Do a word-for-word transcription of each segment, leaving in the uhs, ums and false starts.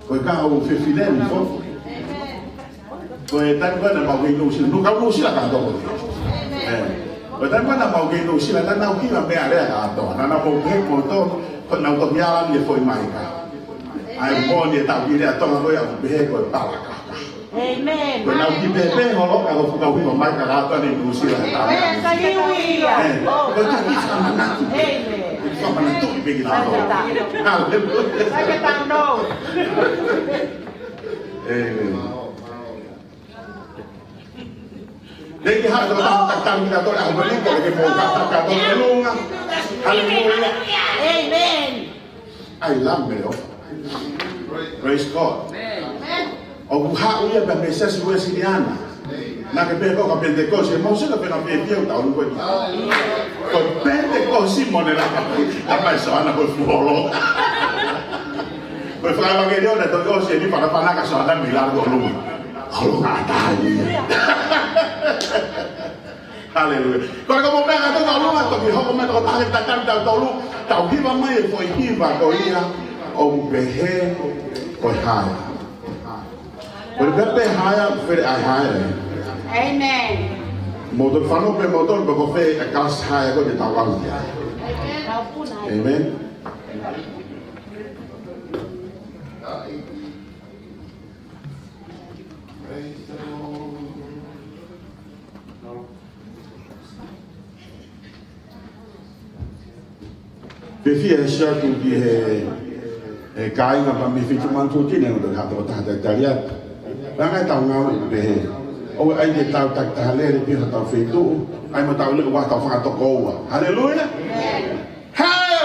Ko e kau fefine ni foki. Ko e taimi ko ē naʻa mau kei Nuʻusila, nau kau Nuʻusila kātoa. Ē. Ko e taimi ko ē naʻa mau kei Nuʻusila, naʻa nau hiva meʻa lea kātoa. Naʻa nau pehē ko to, ko ʻenau toki ala ni e foʻi maika. ʻAi moʻoni e tau kiʻi lea Tonga ko ia ʻoku pehē ko e palaka. Amen. Ko ʻenau kiʻi pehē holo ka ko e fuʻu kau hiva maika kātoa ni Nuʻusila he taimi. Amen. Hallelujah. Ē. Ko e kiʻi fakamanatu. Amen. Kiʻi fakamanatu pē kinautolu. Hallelujah. Like it down, no. Amen. Neʻe ʻikai ha taha ʻe taha taha kitautolu ʻaho ni, ka ke mou kātaki kātoa ʻi ʻolunga. Haleluia. Amen. ʻAi, lamelo. Praise God. Amen. ʻOku haʻu ia pē mei he Siasi Uēsiliana. Naʻa ke pehē ko e Penitekosi, mou sio ki he fenga pē pia uta ʻolunga. Ko e Penitekosi mo ne laka mai, laka mai Soana ko e fuʻu holo. Ko e fakaʻevangeliō naʻe toki ʻosi eni, panapanaka Soana mei lalo ʻolunga. Holo ngata ia. Haleluia. Ko e ka mo meʻa kātoa ʻolunga, toki hoko mai tokotaha ke tatali tautolu, tau hiva mai e foʻi hiva ko ia ʻoku pehē ko e hā ia. Ko e pehē pē hā ia, fele ai hā ia. Amen. Mou toki fanongo pē moutolu pe ko fē e kalasi hā ia ko ē te tau lau ia. Amen. Fiefia he ʻosi atu ki he, he kāinga pea mei he fitu manatu tine, ʻo te hā tokotaha talitali atu. Pea ngaahi tau ngāue pehē. ʻOua ʻai ke tau takitaha lele pē hotau feituʻu, ʻai mo tau leʻo ʻo tau fakatokoua. Haleluia! Haleluia!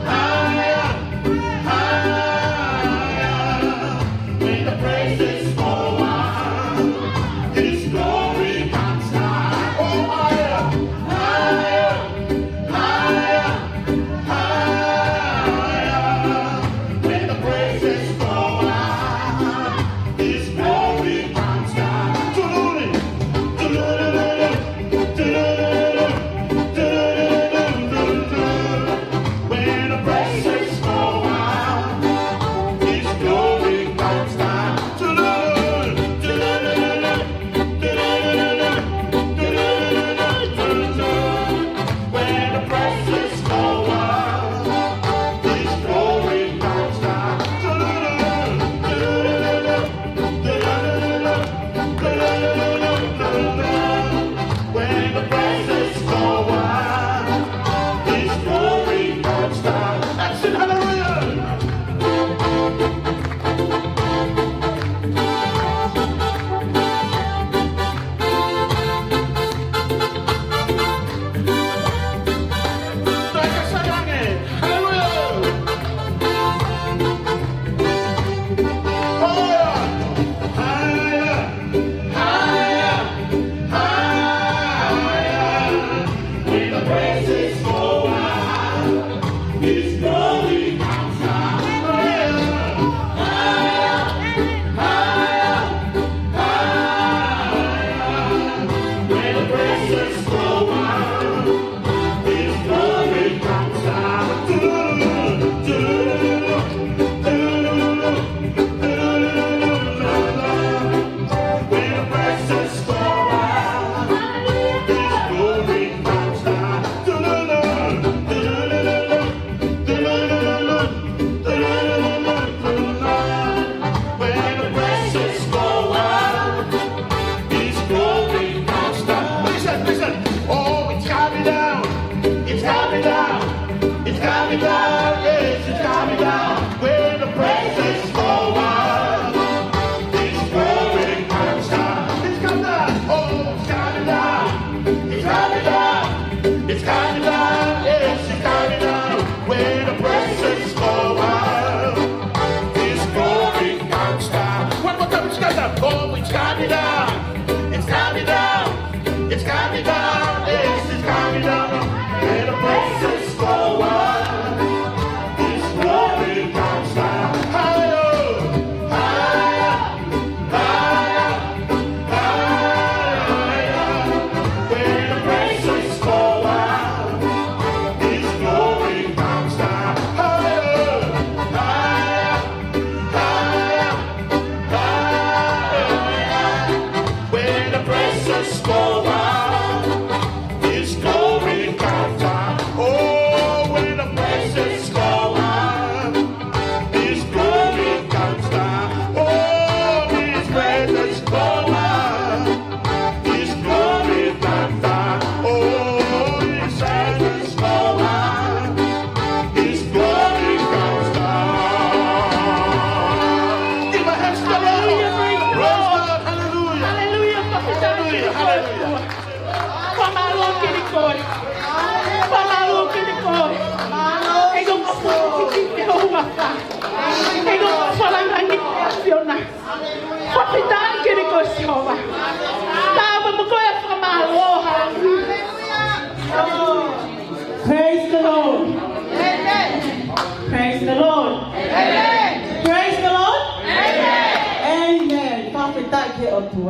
Higher, higher, higher. When the praises go up, His glory comes down. Oh, higher, higher, higher, higher. When the praises go up, His glory comes down. Tululu, tululu. When the praises go up, His glory comes down. When the praises go up, His glory comes down.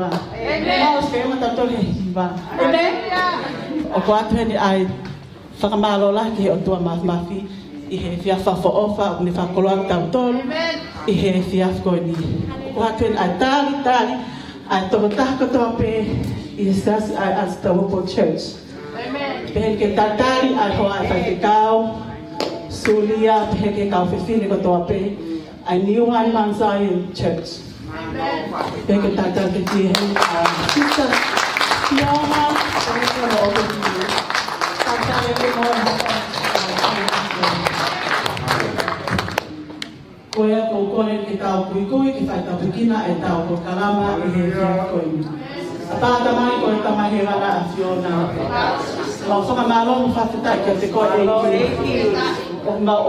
ʻĒmeni. Mau ʻosi ke ʻuma tautolu he hiva. ʻĒmeni. ʻOku ʻoatu heni ʻa e fakamālō lahi ki he ʻOtua Māfimafi ʻi he efiafi fakaʻofoʻofa ʻoku ne fakakoloa kitautolu ʻi he efiafi ko eni. ʻOku ʻoatu heni ʻa e talitali ʻa e tokotaha kotoa pē ʻi he siasi ʻa e Asatearopo Church. Pehē ki he talitali ʻa e hoa ʻa e faifekau, Sulia, pehē ki he kau fefine kotoa pē ʻa e New Wine Mount Zion Church. Pehē ki he talitali ki he, ʻa, Sister Fiona, pehē ki he ʻoku talitali ki he moa. Ko ia ʻoku ou kole ke tau kuikui ke fai tāpuekina ʻetau polokalama ʻi he efiafi ko eni. ʻApā Tamai, ko e Tamai hēvani ʻa Fiona. Mau fakamālō mo fakafetaʻi kiate koe ʻEiki. ʻOku mau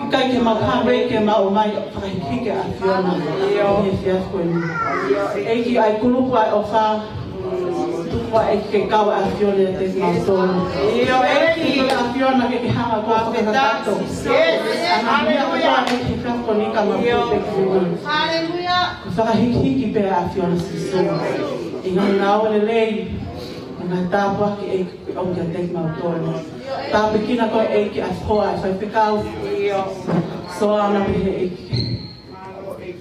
ʻikai ke mau hangē ke mau ʻomai ʻo fakahikihiki ʻa Fiona ʻi he efiafi ko eni. ʻEiki, ʻa e kulupu ʻa e ʻofa, tuku ā ʻEiki ke kau ʻa Fiona ʻiate kimautolu. ʻIo ʻEiki. ʻA Fiona ke ke hanga ʻo fakakakato. Yes. ʻA e meʻa ko ia ʻEiki ke fakakakato ni ka mau pē ki he ʻEiki. Haleluia. Ko e fakahikihiki pē ʻa Fiona Sīsū. ʻI he ngaahi ngāue lelei, ngaahi tāpuaki ʻEiki ʻoku ʻiate kimautolu. Tāpuekina koe ʻEiki ʻa e hoa ʻa e faifekau. ʻIo. Soana pē ʻEiki.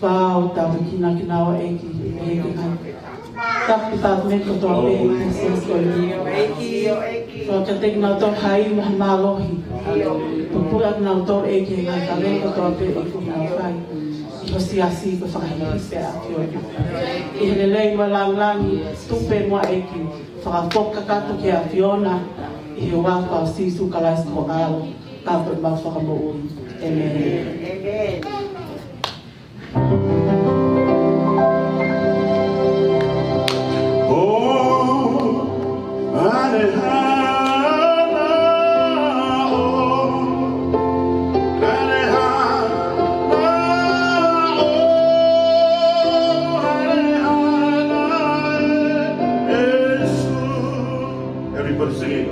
Pau tāpuekina kinaua ʻEiki, ʻEiki ngaahi. Tāpuekina kotoa pē ʻEiki Sīsū ʻEiki. Pau kiate kinautolu ha ivi mo ha mālohi. Pupula kinautolu ʻEiki ngaahi kaveinga kotoa pē ʻEiki ʻoku nau fai. ʻI ho siasi ko e fakahikihiki pē ʻa Fiona. ʻI he lelei mo e langilangi, tupe mo ʻEiki. Fakafoki kakato ki he ʻa Fiona. ʻI he huafa ʻo Sīsū Kalaisi ko ho ʻAlo. Ka ko homau Fakamoʻui. ʻĒmeni. ʻĒmeni. Everybody sing it.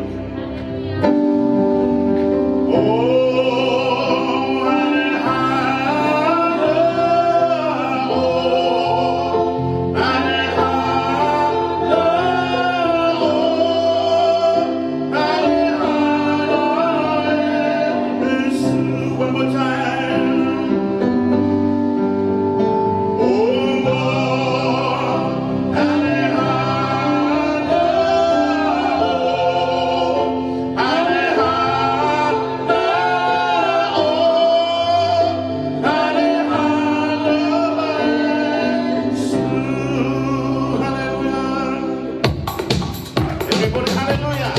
One more time. Everybody, hallelujah.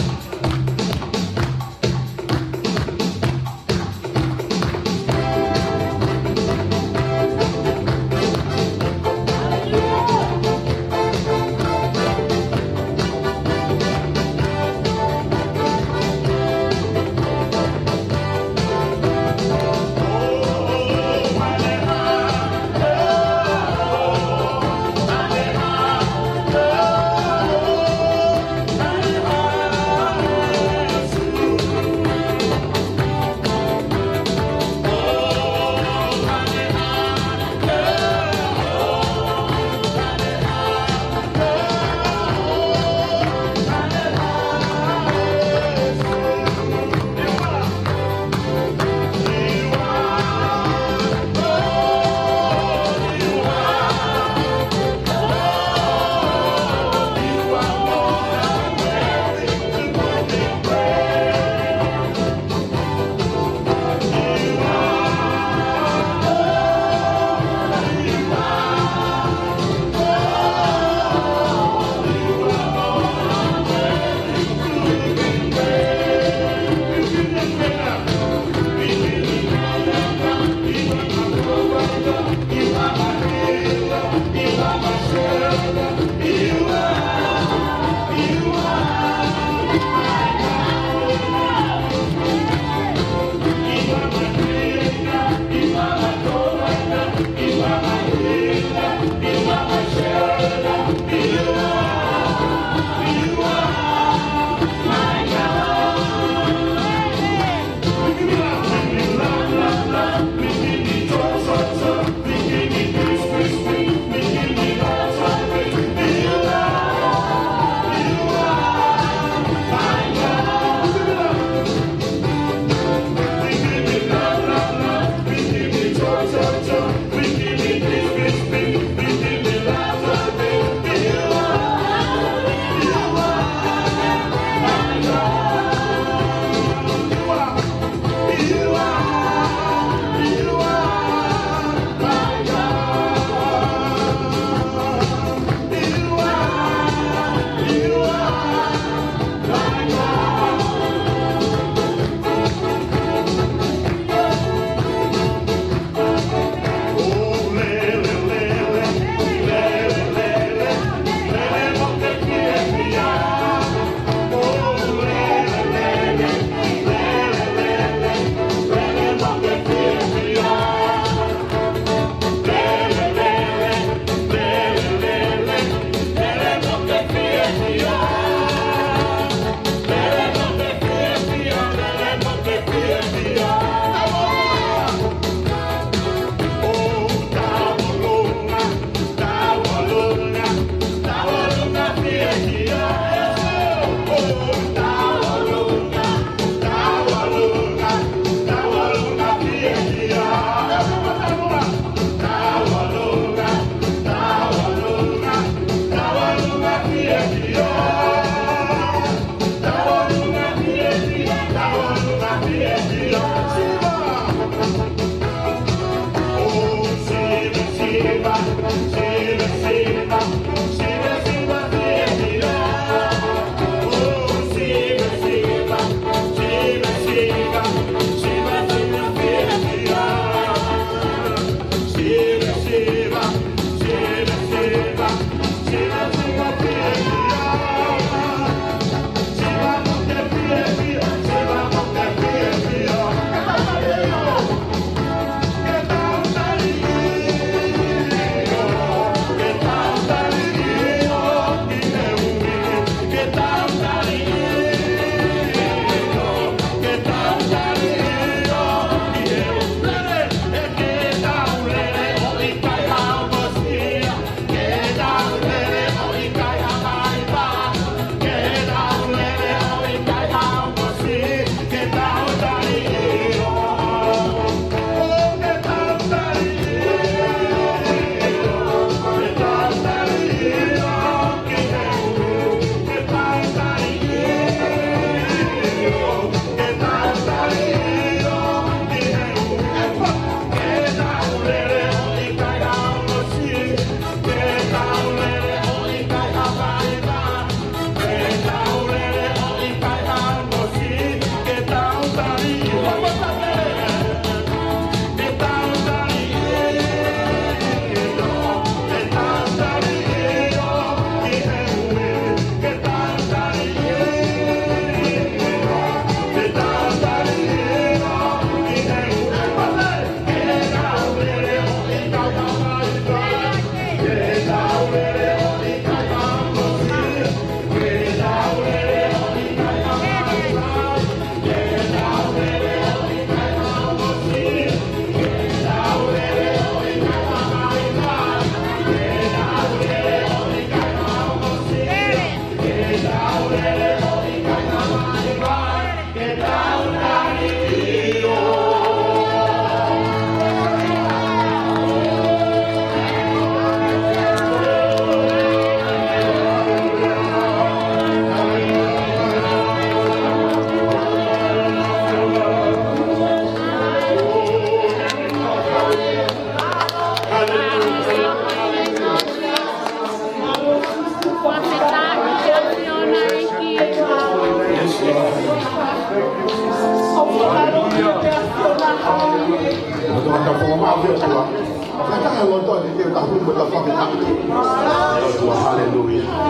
Hallelujah.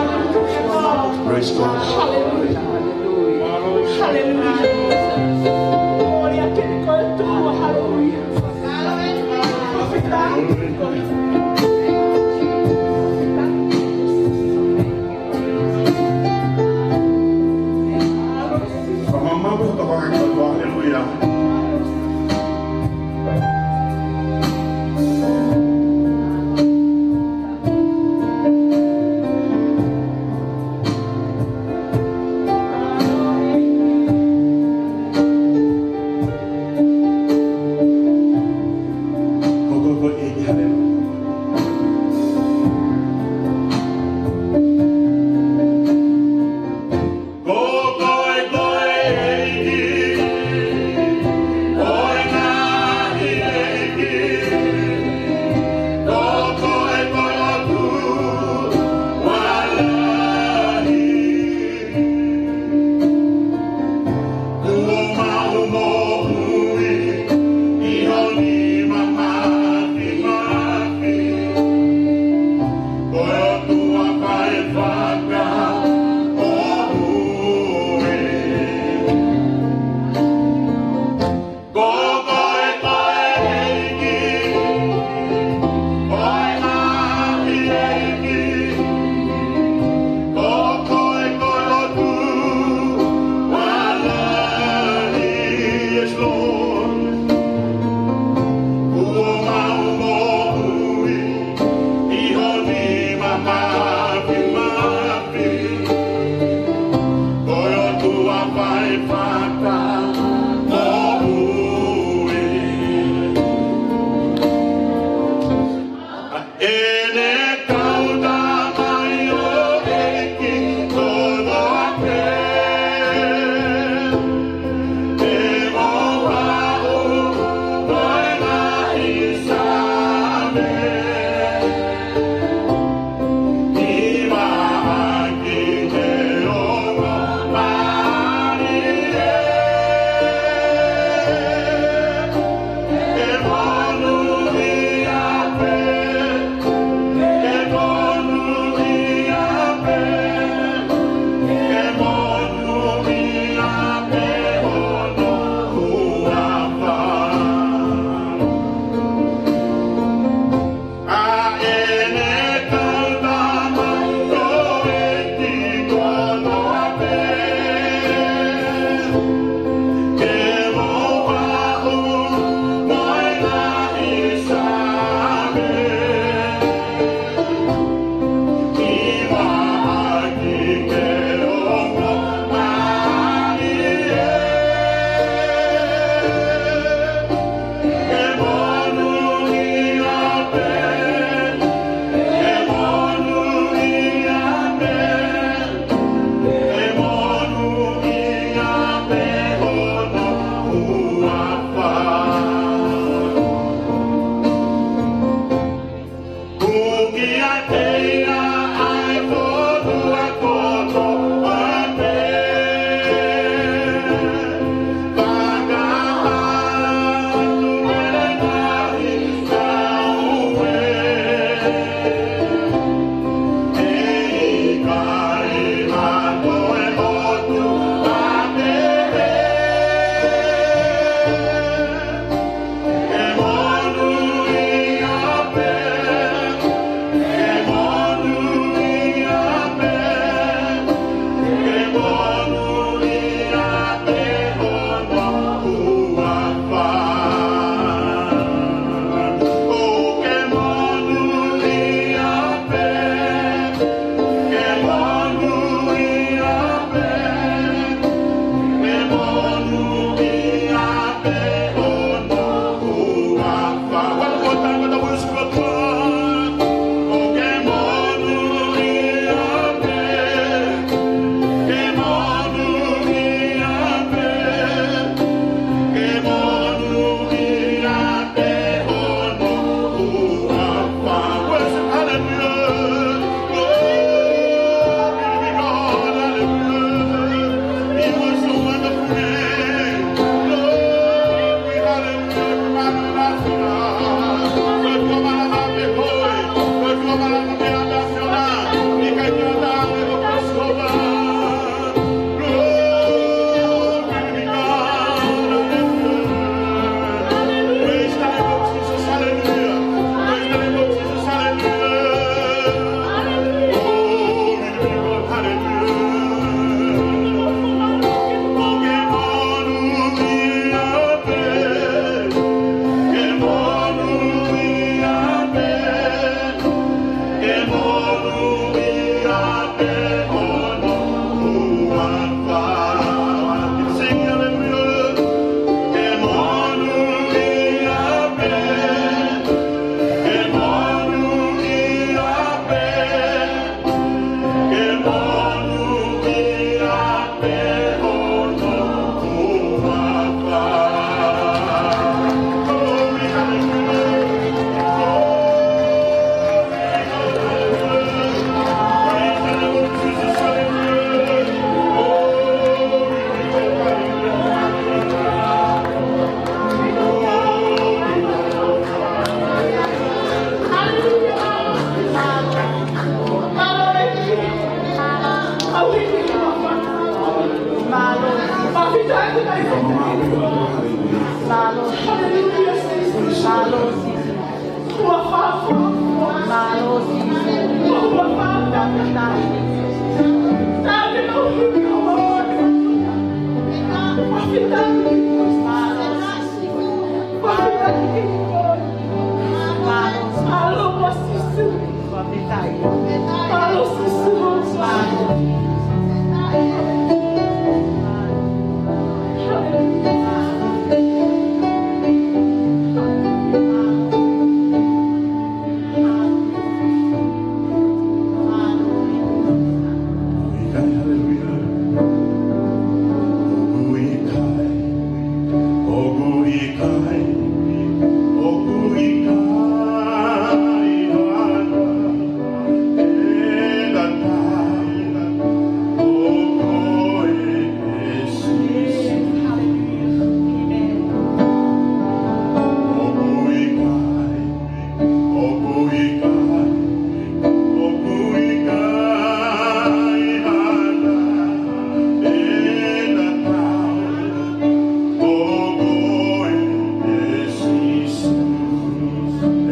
Praise God. Hallelujah. Hallelujah. Gloria a ti, Cristo. Hallelujah. Hallelujah.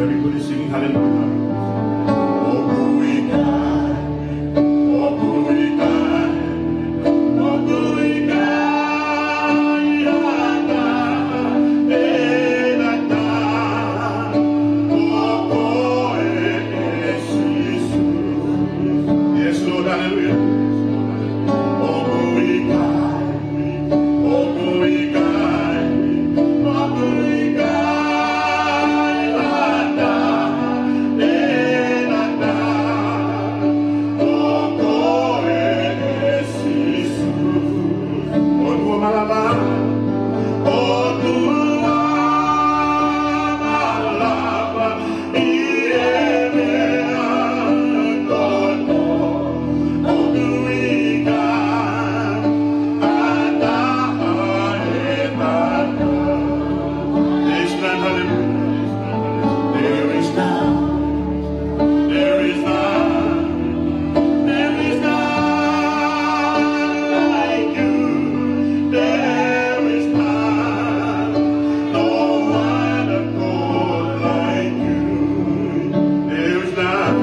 Everybody singing hallelujah. Yes, Lord, hallelujah. There's none, hallelujah. There is none. There is none. There is none like you. There is none. No one of God like you. There is none.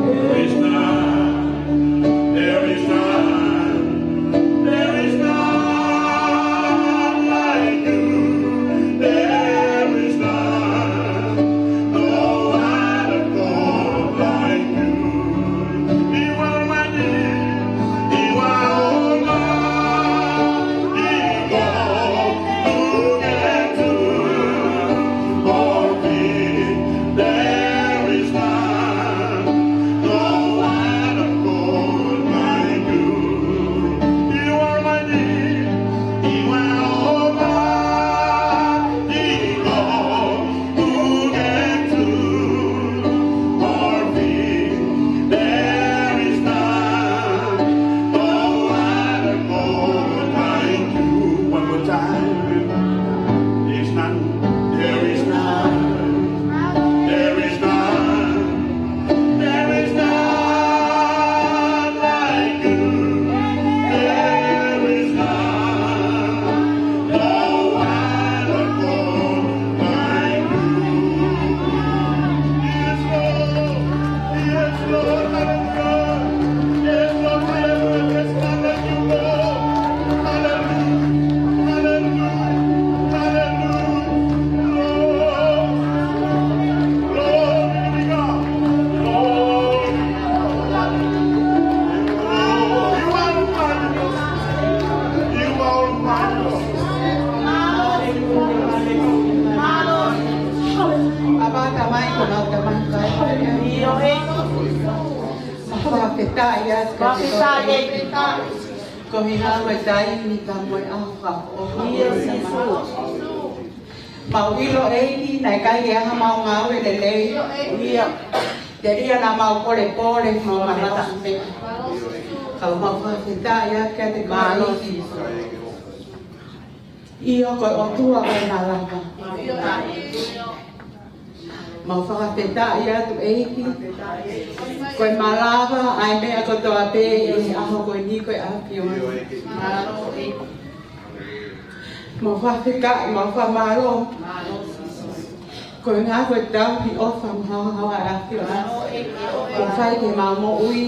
There is none. There is none. There is none like you. There is none. No other God like you. You are worthy. You are almighty God. Who can do all things? There is none, no other God like you. You are mighty, you are almighty God, who can do all things. There is none, no other God like you. One more time. There's none, there is none, there is none, there is none like you. There is none, no other God like you. Yes, Lord. Yes, Lord. Hallelujah. Yes, Lord. Hallelujah. There's none like you, Lord. Hallelujah. Hallelujah. Hallelujah. Glory. Glory to God. Glory. You are worthy. You are worthy. Papa, Tamai, ko mau Tamai. Fakafetaʻi atu. Fakafetaʻi. Ko e hā ko e taimi ka mo e ʻaho ka o. ʻIo, Sīsū. Mau ʻilo ʻEiki, naʻe ʻikai ke ʻi ai haʻamau ngāue lelei. ʻIo. Telia naʻa mau polepole, mau malava meʻa. Ka mau fakafetaʻi atu kiate koe ʻEiki. ʻIo, ko e ʻOtua ko e malava. Mau fakafetaʻi atu ʻEiki. Ko e malava ʻa e meʻa kotoa pē ʻi he ʻaho ko eni ko e ʻAfiona. Mau fakafetaʻi, mau fakamālō. Ko e ngaahi ko e tauhi ʻofa mo haohaoa ʻa e ʻAfiona. Ko e fai ke mau moʻui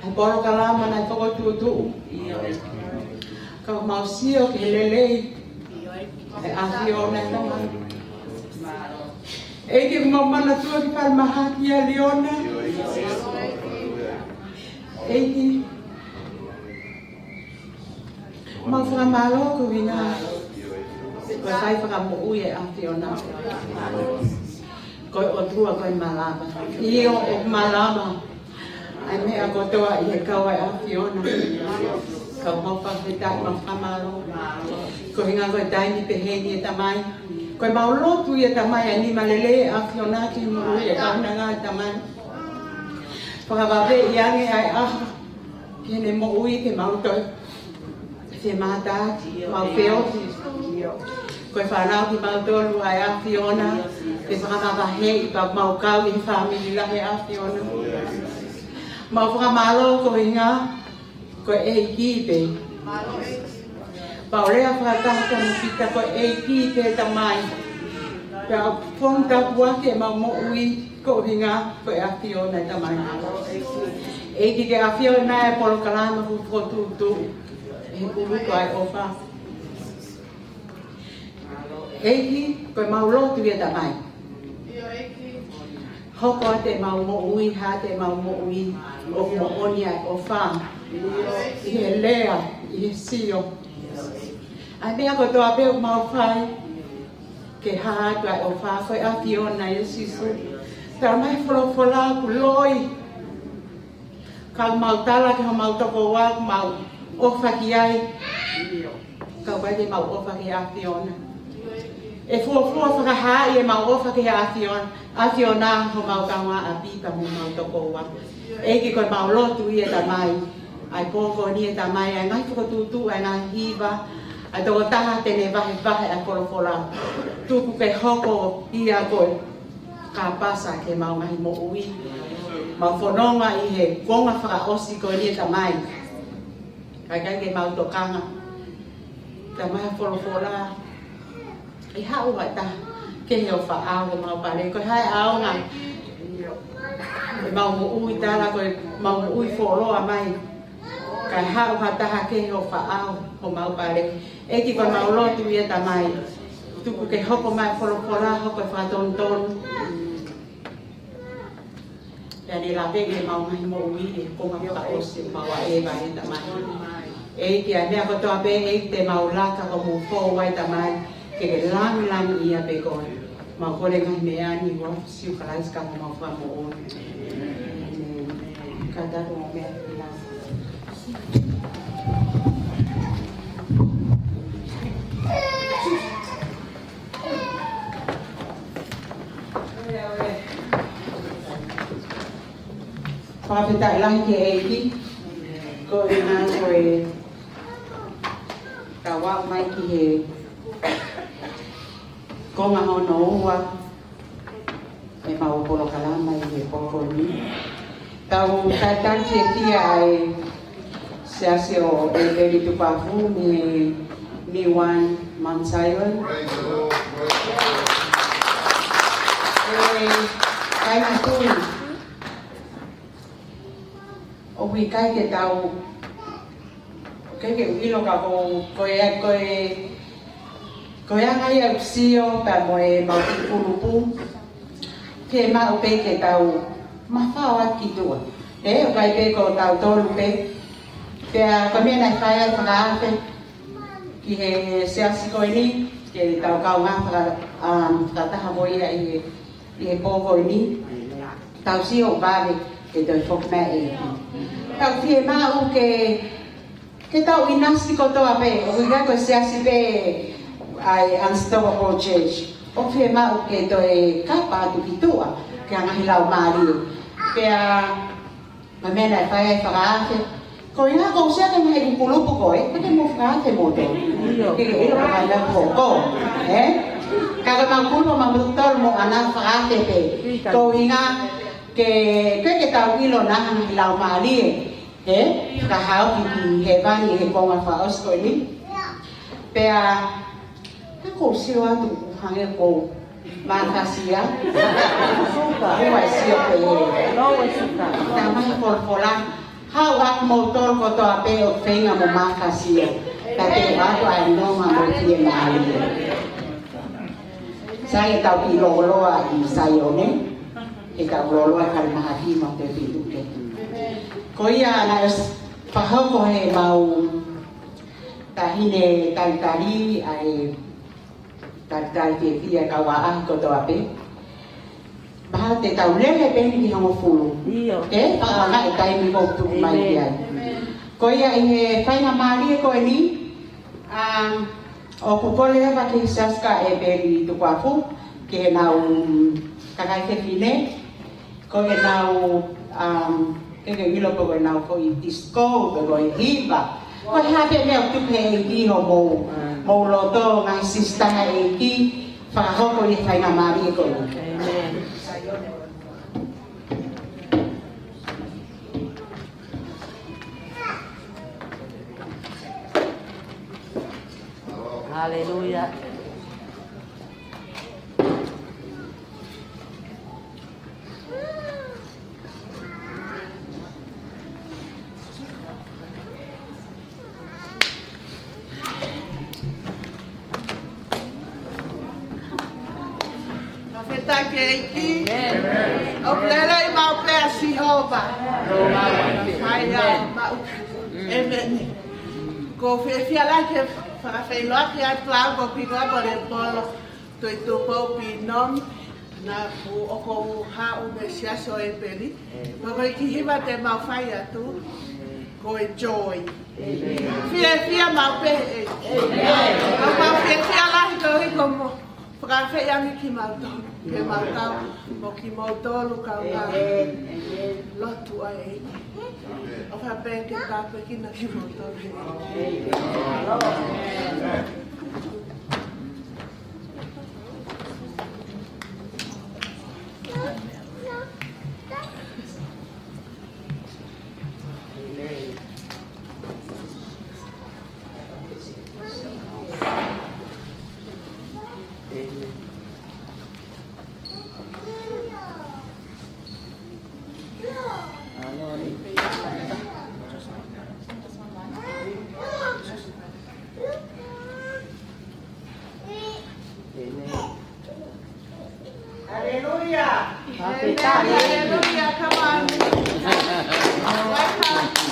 ʻa e polokalama naʻe fokotuʻutuʻu. Ka mau sio ki he lelei ʻa e ʻAfiona ʻe Tamai. ʻEiki, mau manatua ki he falemahaki ʻa Liona. ʻEiki, mau fakamālō koeʻuhi ko e fai fakamoʻui ʻa e ʻAfiona. Ko e ʻOtua ko e malava. ʻIo, ʻoku malava ʻa e meʻa kotoa ʻi he kau ʻa e ʻAfiona. Ka mau fakafetaʻi, mau fakamālō. Koeʻuhi ko e taimi pehē ni ʻe Tamai. Ko e mau lotu ia Tamai ʻa e nima lelei ʻa e ʻAfiona ki he moʻui ʻa e kaunanga ʻe Tamai. Fakavave ʻi ange ʻa e ʻaho ki heʻene moʻui ke mau toe femātaaki, mau feohi. Ko e fānau kimautolu ʻa e ʻAfiona, ke fakamavaheʻi pea mau kau ʻi he fāmili lahi ʻa e ʻAfiona. Mau fakamālō koeʻuhi ko e ʻEiki pē. Pau lea fakataha mo kita ko e ʻEiki pē Tamai. Pea ʻoku fonu tāpuaki ʻemau moʻui koeʻuhi ko e ʻAfiona ʻe Tamai. ʻEiki ke ʻafioʻi mai ʻa e polokalama kuo fokotuʻutuʻu ʻe he kulupu ʻa e ʻofa. ʻEiki, ko e mau lotu ia Tamai. Hoko atu ʻemau moʻui, hā atu ʻemau moʻui, ʻoku moʻoni ʻa e ʻofa. ʻI he lea, ʻi he sio. ʻA e meʻa kotoa pē ʻoku mau fai, ke hā atu ʻa e ʻofa, ko e ʻAfiona ʻia Sīsū. Tala mai folofola ʻoku loi. Ka mau tala ki homau tokoua, mau ʻofa ki ai. Ka ʻoku ʻikai te mau ʻofa ki he ʻAfiona. ʻE fuofua fakahaaʻi ʻemau ʻofa ki he ʻAfiona, ʻAfiona homau kaungāʻapi pea mo homau tokoua. ʻEiki ko e mau lotu ia Tamai. ʻA e pō ko eni ʻe Tamai, ʻa e ngaahi fokotuʻutuʻu, ʻa e ngaahi hiva, ʻa e tokotaha te ne vahevahe ʻa e folofola. Tuku ke hoko ia ko e kāpasa ke mau ngaahi moʻui. Mau fononga ʻi he kuonga fakaʻosi ko eni ʻe Tamai. Kae ʻikai ke mau tokanga. Tamai folofola. ʻE haʻu ha taha kehe ʻo faʻao homau pale. Ko e hā e ʻaonga ʻemau moʻui tala ko ʻemau moʻui fuoloa mai. Kae haʻu ha taha kehe ʻo faʻao homau pale. ʻEiki ko e mau lotu ia Tamai. Tuku ke hoko mai folofola, hoko e fakatonutonu. Pea ne laveʻi ʻemau ngaahi moʻui ʻi he kuonga fakaʻosi ʻemau ʻaʻeva ʻe Tamai. ʻEiki ʻa e meʻa kotoa pē ʻEiki te mau laka ko mou fou ai Tamai. Ke ke langilangiʻia pē koe. Mau kole ngaahi meʻa ni ʻi he huafa ʻo Sīsū Kalaisi ko homau Fakamoʻui. ʻĒmeni. Kātaki mo meʻa ki lalo. Fakafetaʻi lahi ki he ʻEiki. Ko e ngā ko e tau aʻu mai ki he konga hono ua ʻemau polokalama ʻi he pō ko eni. Tau tataki e kia ʻa e Siasi ʻo ʻEveli Tukuʻafu mei New One Mount Zion. ʻE, kainga tui. ʻOku ʻikai ke tau, ʻikai ke u ʻilo ka ko, ko e, ko e, ko e anga ia ʻeku sio pea mo ʻemau kiʻi kulupu. Ke maʻu pē ke tau mafao atu ki tuʻa. ʻE, ʻoku ʻikai pē ko tautolu pē. Pea ko e meʻa naʻe fai ai e fakaafe ki he siasi ko eni, ke tau kaungā faka-, um, fakataha mo ia ʻi he ʻi he pō ko eni, tau sio vave ke toe foki mai e ʻEiki. Tau fiemaʻu ke, ke tau ʻinasi kotoa pē, ʻoku ʻikai ko e siasi pē ʻa e Unstoppable Church. ʻOku fiemaʻu ke toe kapa atu ki tuʻa, ke anga ʻi he laumālie. Pea Ko e meʻa naʻe fai ai e fakaafe. Ko ia ko u sio ki he ngaahi kulupu ko ē, ʻikai ke mou fakaafe moutolu. ʻIo. Ke ke ʻilo ko e meʻa ko ē. Ē? Ka ko ʻemau kulupu ʻa mautolu mo ʻena fakaafe pē. Ko e ʻuhinga ke, ke, ke tau ʻilo naʻa ngaahi laumālie. Ē? Ka haʻu ki hēvani he konga fakaʻosi ko eni. Pea, ka ko u sio atu hangē ko Mafasia. Suka. Ua sio pe. No, ua suka. Tamai folofola. Haʻu ʻa kimoutolu kotoa pē ʻoku feinga mo mafasia. Ka te ʻoatu ʻa e nonga mo e fiemālie. Sai ʻetau kiʻi lōloa ʻi Saione. ʻEtau lōloa kae mahaki mo te pitu ke. Ko ia naʻe fakahoko he mau taʻahine talitali ʻa e talitali fiefia kau ʻaʻahi kotoa pē. Mahalo te tau lele pē eni ki hongofulu. ʻIo. Ke fakaʻaongaʻi e taimi ʻoku tuku mai ki ai. Amen. Ko ia ʻi he faingamālie ko eni, um, ʻoku kole atu ki he Siasi ko ʻEpeli Tukuafu, ki heʻenau, um, kakai fefine, ko ʻenau, um, ke ke ʻilo pe ko ʻenau foʻi disco, pe ko e hiva. Ko e hā pē meʻa ʻoku tuku he ʻEiki homou, mou loto ngaahi sisitā he ʻEiki, fakahoko ʻi he faingamālie ko eni. Amen. Haleluia. Fakafetaʻi ki he ʻEiki. Amen. ʻOku lelei maʻu pē ʻa Sihova. Amen. Fai ʻa maʻu. Amen. Ko e fiefia lahi ke fakafeʻiloaki atu ʻa e ko piko ʻa e polo. Toi Tupou Pinomi, naʻa ku ʻoku ou haʻu mei he Siasi ʻo ʻEpeli. Ko e kiʻi hiva te mau fai atu, ko e joy. Fiefia maʻu pē ē. Mau fiefia lahi ko e ʻEiki mo fakafeʻiloaki kimautolu. Ke mau kau, mo kimoutolu kau ngā lotu ai. ʻOfa pē ke tāpuekina kimoutolu. Haleluia. Amen. Haleluia. Come on. Welcome.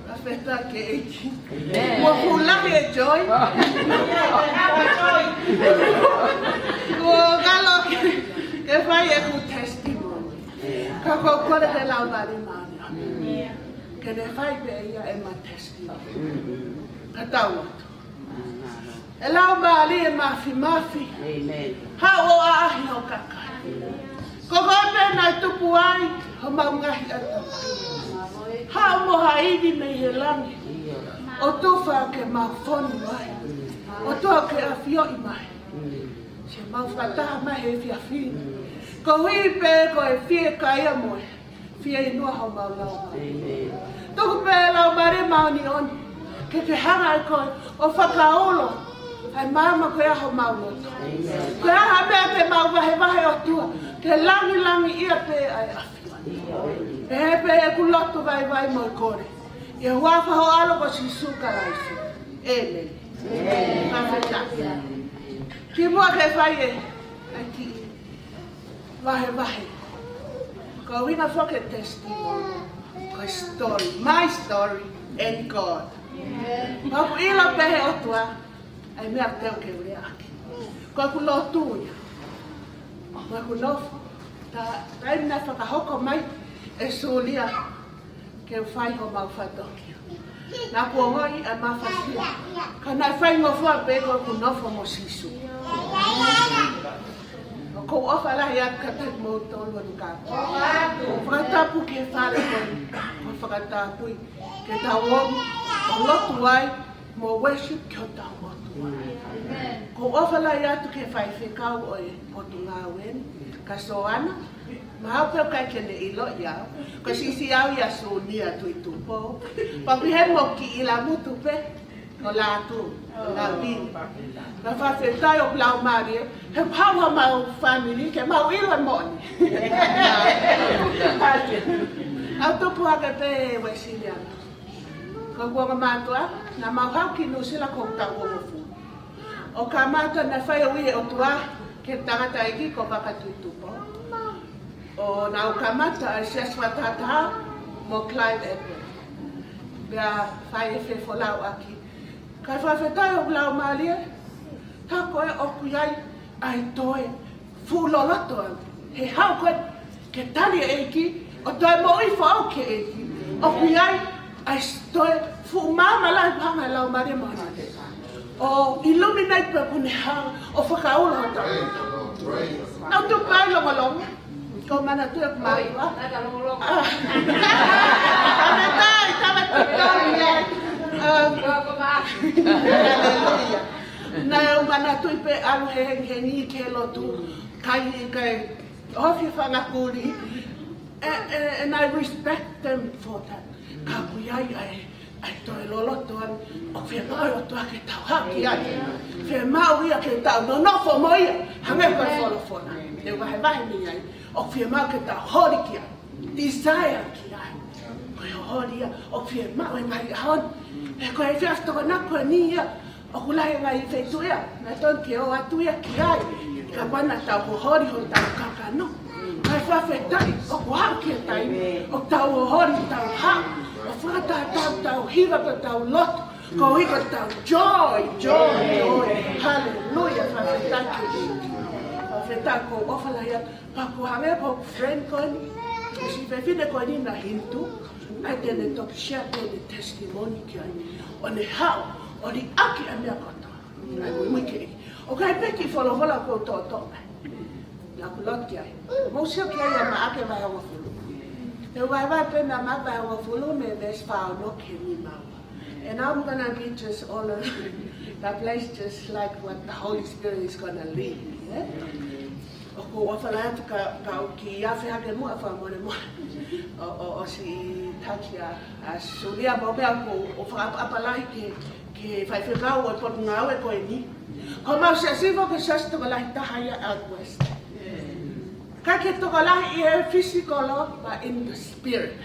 Fakafetaʻi ki he ʻEiki. Amen. Kuo fuʻu lahi e joy. Kuo ngalo ke, ke fai ʻeku testimony. Ka ʻoku ou kole ke lau mālie mai. Ke ne fai pē ia ʻema testimony. Ka tau lotu. ʻE Laumālie Māfimafi. Amen. Haʻu ʻo ʻaʻahi ho kakai. Ko koe pē naʻe tupu ai homau ngaahi ʻatamai. Haʻu mo ha ivi mei he langi ʻo tufa ke mau fonu ai, ʻo tufa ke ʻafioʻi mai. Siʻemau fakataha mai he efiafi ni, koeʻuhi pē ko e fiekaia mo e fieinua homau laumālie. Amen. Tuku pē Laumālie Māʻoniʻoni ke ke hanga ʻe koe ʻo fakaulo ʻa e maama ko ia homau loto. Amen. Ko e hā e meʻa te mau vahevahe, ʻOtua, ke langilangiʻia pē ʻa e ʻAfiona. Pehē pē ʻeku lotu, vaivai mo e kole ʻi he huafa ho ʻAlo ko Sīsū Kalaisi. Amen. Amen. Fakafetaʻi. Kimuʻa ke fai e, ʻa e kiʻi vahevahe, ko e ʻuhinga foki e testimony, ko e story, my story and God. Amen. Pea ʻoku ʻilo pē ʻe he ʻOtua ʻa e meʻa te u ke u leaʻaki. Ko ʻeku lotu ia. Ko ʻeku nofo. Ta, taimi naʻe fakahoko mai ʻe Sulia ke u fai homau fatongia, naʻá ku ongoʻi ʻa e mafasia. Ka naʻe faingofua pē ko ʻeku nofo mo Sīsū. ʻOku ou ʻofa lahi atu kiate kimoutolu ʻoku kātaki. Fakatapu ki he fale ko eni. Ko e fakatapu ia ke tau ō ʻo lotu ai mo worship ki hotau ʻOtua. Amen. ʻOku ou ʻofa lahi atu ki he faifekau ʻo e Potungāue ni, ka Soana, mahalo pē ʻoku ʻikai ke ne ʻiloʻi au. Ko e siʻisiʻi au ʻia Sunia Tuʻitupo. Pea ʻoku ʻi heni mo kiʻi ʻilamutu pē ko Lātū, Lāvini. Ka fakafetaʻi ʻoku laumālie, he pau homau family ke mau ʻilo e moʻoni. ʻOku tupu hake pē Uēsiliana. Ko ʻeku ongo mātuʻa, naʻa mau haʻu ki Nuʻusila ʻoku ou taʻu hongofulu. ʻO kamata naʻe fai e ui ʻa e ʻOtua ki he tangataʻeiki ko Vaka Tuʻitupo. ʻO nau kamata ʻa e Siasi Fakatahataha mo Clive Edwards. Pea fai e fefolauʻaki. Ka fakafetaʻi ʻoku laumālie, tā ko ē ʻoku ʻi ai ʻa e toe fuʻu loloto ʻaʻaku. He haʻu ko ē ke tali e ʻEiki, ʻo toe moʻui foʻou ki he ʻEiki, ʻoku ʻi ai ʻa e toe fuʻu maama lahi pē ʻa e Laumālie Māʻoniʻoni ʻo illuminate pē ʻoku ne hanga ʻo fakaulo hotau. Naʻá ku tupu ai longolongo. Ko e manatu ia ʻoku mātuʻa. Ah. Tama tai, tama tai. Ah. Haleluia. Naʻá ku manatuʻi pē ʻalu he hengihengi ki he lotu. Kai, kai. Ofi fanga kuli. And, and, and I respect them for that. Ka ʻoku ʻi ai ʻa e, ʻa e toe loloto ʻaʻaku, ʻoku fiemaʻu ʻe he ʻOtua ke tau haʻu ki ai. Fiemaʻu ia ke tau nonofo mo ia. Hangē ko e folofola te u vahevahe mei ai, ʻoku fiemaʻu ke tau holi ki ai. Desire ki ai. Ko e holi ia ʻoku fiemaʻu he ngaahi ʻaho ni. He ko e efiafi Tokonaki ko eni ia, ʻoku lahi e ngaahi feituʻu ia naʻe tonu ke ō atu ia ki ai. Ka ʻoku ʻi ai ʻetau holi hotau kakano. Kae fakafetaʻi ʻoku aʻu ki he taimi ʻoku tau holi, tau haʻu ʻo fakatatau ʻetau hiva, ʻetau lotu, koeʻuhi ko ʻetau joy, joy, joy. Haleluia, fakafetaʻi. Fakafetaʻi, ʻoku ou ʻofa lahi atu. Pea ʻoku hangē ko e friend ko eni, ko e siʻi fefine ko eni naʻe hini atu, ʻa ia te ne toki share ʻene testimony ki ai. ʻO ne haʻu ʻo liʻaki ʻa e meʻa kotoa. ʻA ia, muimui ki he ʻEiki. ʻOku ʻi ai pē kiʻi folofola ʻoku ou toʻotoʻo mai. Naʻá ku lotu ki ai. Mou sio ki ai ʻia Maʻake vahe hongofulu. Te u vahevahe pē mei Maʻake vahe hongofulu mei he veesi fā ono ki he nima ua. And I'm gonna be just all around the place, just like what the Holy Spirit is gonna lead me, eh? ʻOku ou ʻofa lahi atu ka, ka u kiʻi afe hake muʻa fakamolemole. ʻO, ʻo, ʻosi taki ʻa, ʻa Sulia mo meʻa, ʻoku ou fakaʻapaʻapa lahi ki he, ki he faifekau ʻo e Potungāue ko eni. Ko homau siasi foki ko e siasi tokolahi taha ia ʻi West. ʻIkai ke tokolahi ʻi he physical, but in the spirit.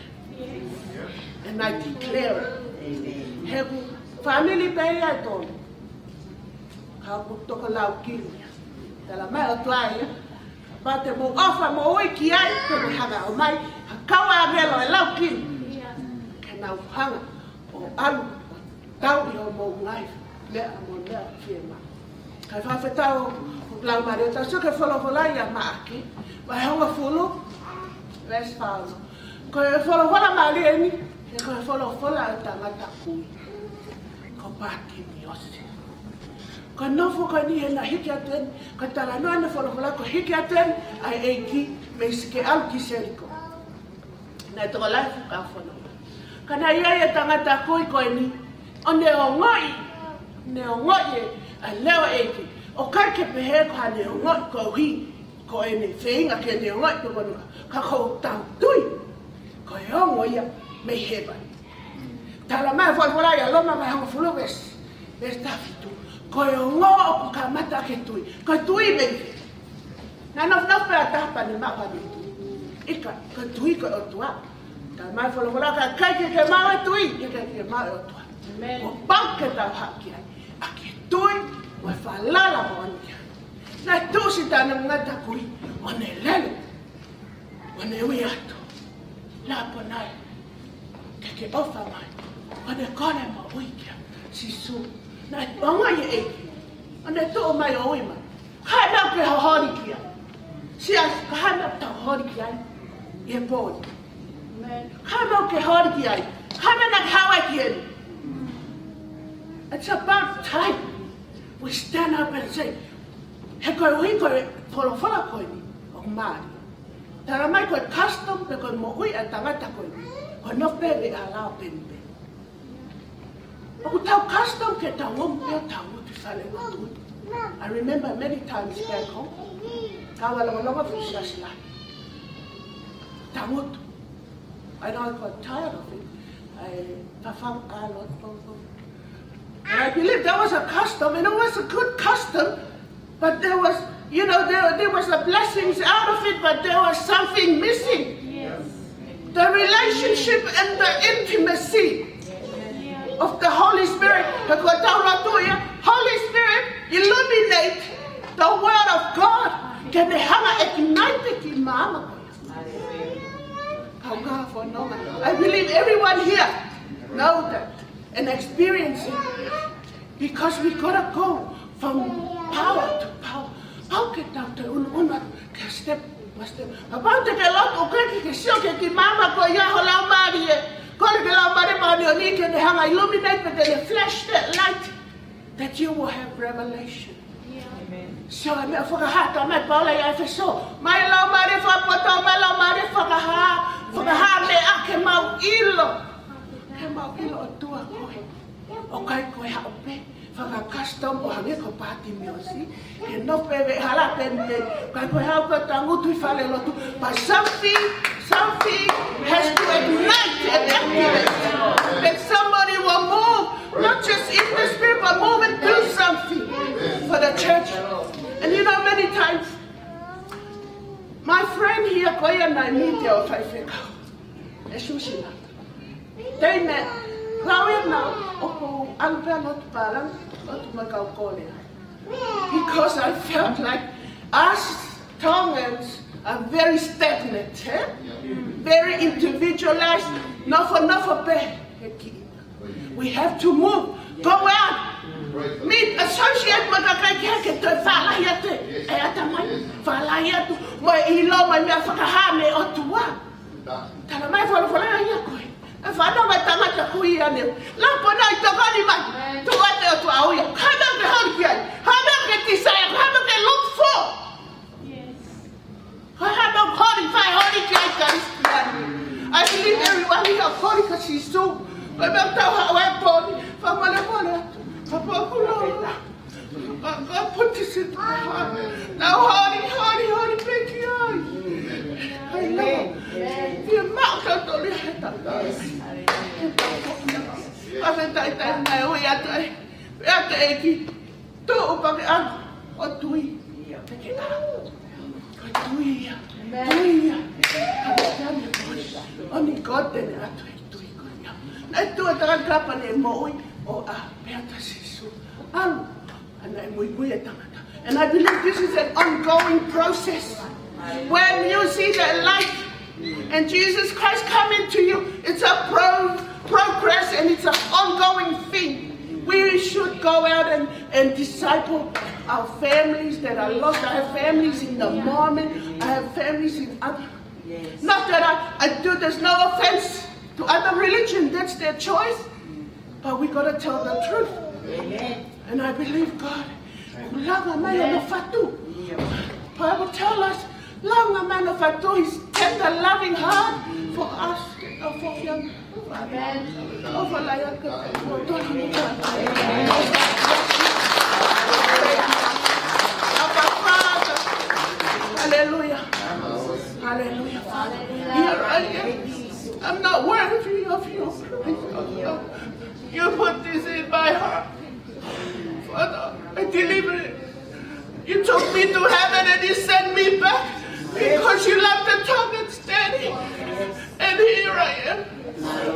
And I declare it. He ko e fāmili pē ia ʻe tolu. Ka ʻoku tokolaukili. Talamai ʻe he ʻOtua ia, kapau te mou ʻofa moʻui ki ai, te ne hanga ʻo ʻomai ha kau ʻāngelo ʻe laukili ke nau hanga ʻo ʻalu ʻo tauʻi hoʻomou ngaahi meʻa mo e meʻa fiemaʻu. Kae fakafetaʻi ʻoku laumālie ʻo tau sio ki he folofola ʻia Maʻake, vahe hongofulu, veesi fā ono. Ko e folofola mālie eni, he ko e folofola ʻo e tangata kui ko Pātimiosi. Ko e nofo ko eni he naʻe hiki atu eni, ko e talanoa ʻene folofola ko e hiki atu eni ʻa e ʻEiki mei Sike ʻalu ki Seliko. Naʻe tokolahi e fuʻu kau fononga. Ka naʻe ʻi ai e tangata kui ko eni, ʻo ne ongoʻi, ne ongoʻi e, ʻa e leʻo ʻo e ʻEiki. ʻOku ʻikai ke pehē ko haʻane ongoʻi koeʻuhi ko ʻene feinga ke ne ongoʻi pē ko ena. Ka ko ʻetau tui, ko e ongo ia mei hēvani. Talamai ʻe he folofola ʻia Loma vahe hongofulu veesi, veesi taha fitu. Ko e ongo ʻoku kamata ʻaki e tui. Ko e tui mei fē? Naʻe nofo, nofo pē ha taha pea ne maʻu haʻane tui? ʻIkai, ko e tui ko e ʻOtua. Talamai ʻe he folofola ka ʻikai ke ke maʻu e tui, ʻikai ke ke maʻu e ʻOtua. Amen. Kuo pau ke tau haʻu ki ai ʻaki e tui mo e falala moʻoni ki ai. Naʻe tuʻusi ʻa e tangata kui ʻo ne lele, ʻo ne ui atu, Laponai, ke ke ʻofa mai. ʻO ne kole moʻui kia Sīsū. Naʻe ongoʻi ʻe he ʻEiki, ʻo ne tuʻu mai ʻo ui mai. Ko e hā e meʻa ʻoku ke holi ki ai? Siasi, ko e hā e meʻa ʻoku tau holi ki ai ʻi he pō ni? Amen. Ko e hā e meʻa ʻoku ke holi ki ai? Ko e hā e meʻa naʻa ke haʻu ai ki heni? It's about time we stand up and say, he koeʻuhi ko e folofola ko eni ʻoku mālie. Talamai ko e custom pe ko e moʻui ʻa e tangata ko eni, ko e nofo pē he veʻehala ʻo peni pē. ʻOku tau custom ke tau ō pē ʻo tau ngutu ʻi fale lotu. I remember many times back home, kau ʻa e longolongo fuʻu siasi lahi, tau ngutu. I know I got tired of it. I fafau a lot. But I believe that was a custom, and it was a good custom. But there was, you know, there, there was a blessings out of it, but there was something missing. Yes. The relationship and the intimacy of the Holy Spirit. He ko e tau lotu ia, Holy Spirit, illuminate the word of God. Ke ne hanga ʻo ignite ki māmani. Kaungā fononga. I believe everyone here know that and experience it. Because we gotta go from power to power. Pau ke tau toe ʻunuʻunu atu ki he step by step. Kapau te ke lotu ʻoku ʻikai ke ke sio ki he kiʻi maama ko ia ho laumālie, kole ki he Laumālie Māʻoniʻoni ke ne hanga ʻo illuminate, pea te ne flash that light, that you will have revelation. Amen. Sio, ʻa e meʻa fakahā, talamai ʻe Paula ʻia ʻEfesō, mai laumālie fakapoto, mai laumālie fakahā, fakahā meʻa ke mau ʻilo, ke mau ʻilo ʻOtua koe. ʻOku ʻikai ko e haʻu pē faka-custom ʻo hangē ko Pātimiosi, ke nofo pē he veʻehala peni pē. ʻIkai ko e haʻu pē ʻo tau ngutu ʻi fale lotu. But something, something has to ignite and activate. That somebody will move, not just in the spirit, but move and do something for the church. And you know, many times, my friend here, ko ia naʻe meet ʻa e faifekau, ʻe Susina. They met. Lau ia naʻa ku ʻalu pē ʻo lotu pālangi, lotu mo e kau Kōlea. Because I felt like us Tongans are very stagnant, eh? Very individualized. Nofonofo pē he kiʻi. We have to move. Go out. Meet, associate mo e kakai kehe ke toe fālahi atu e ʻatamai. Fālahi atu mo e ʻilo mo e meʻa fakahā mei he ʻOtua. Talamai ʻe he folofola ia ko ē, ʻe fanongo mai e tangata kui ia ne, Laponai, tokoni mai. Tuʻu atu e ʻOtua ʻo ui au. Ko e hā e meʻa ʻoku ke holi ki ai? Ko e hā e meʻa ʻoku ke desire? Ko e hā e meʻa ʻoku ke look for? Ko e hā e meʻa ʻoku ke holi, fai holi ki ai, Kalisitiane? I believe everyone here holi kia Sīsū. Ko e meʻa ʻoku tau haʻu ai he pō ni, fakamolemole atu. Kapau ʻoku lolo, God, God put this in my heart. Tau holi, holi, holi pē ki ai. Ai, Lord. Fiemaʻu ke tau toli he tau. Fakafetaʻi, taimi naʻe ui atu ai ʻe he ʻEiki, tuʻu pea ke ʻalu ʻo tui. Ko e tui ia. Tui ia. Only God then atu e tui ko ia. Naʻe tuʻu ʻa e tangata kapa ne moʻui ʻo ʻā pē ʻa Sīsū. ʻAlu. ʻA ia naʻe muimui e tangata. And I believe this is an ongoing process. When you see the light and Jesus Christ coming to you, it's a pro-, progress and it's an ongoing thing. We should go out and, and disciple our families that are lost. I have families in the Mormon. I have families in other. Not that I, I do, there's no offense to other religion. That's their choice. But we gotta tell the truth. And I believe God. Langa mai hono fatu. Bible tell us, langa mai hono fatu, his tender loving heart for us. Hallelujah. Hallelujah, Father. Here I am. I'm not worthy of you. You put this in my heart. Father, I deliver it. You took me to heaven and you sent me back because you left the top and steady. And here I am.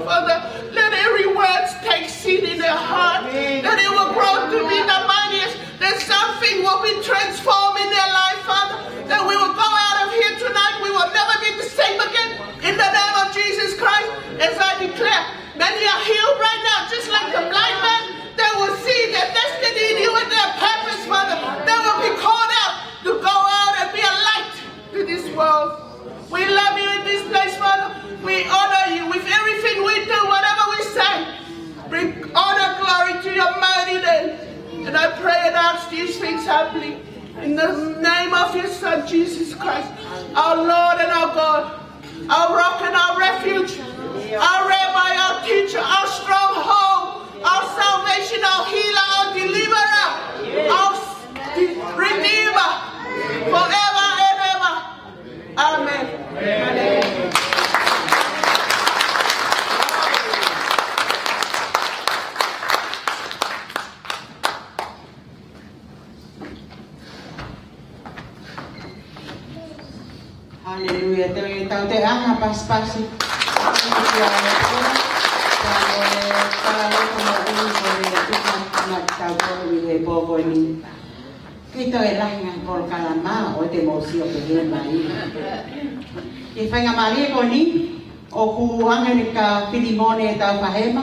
Father, let every word take seed in their heart, that it will grow to be the mightiest, that something will be transformed in their life, Father, that we will go out of here tonight, we will never be the same again. In the name of Jesus Christ, as I declare, many are healed right now, just like the blind man. They will see their destiny in you and their purpose, Father. They will be called out to go out and be a light to this world. We love you in this place, Father. We honor you with everything we do, whatever we say. Bring honor, glory to your mighty name. And I pray and ask these things humbly in the name of your Son, Jesus Christ, our Lord and our God. Our rock and our refuge, our rabbi, our teacher, our stronghold, our salvation, our healer, our deliverer, our s-, redeemer, forever and ever. Amen. Haleluia. Te u toe ʻoange ha pasipasi. Haleluia. Pea mo e palopalema ʻoku mau tuku atu kiate kimoutolu ʻi he pō ko eni. Kei toe lahi ngaahi polokalama ʻo te mou sio pehē mai. Ki he faingamālie ko eni, ʻoku ʻoange eni kia Filimone Taufahema,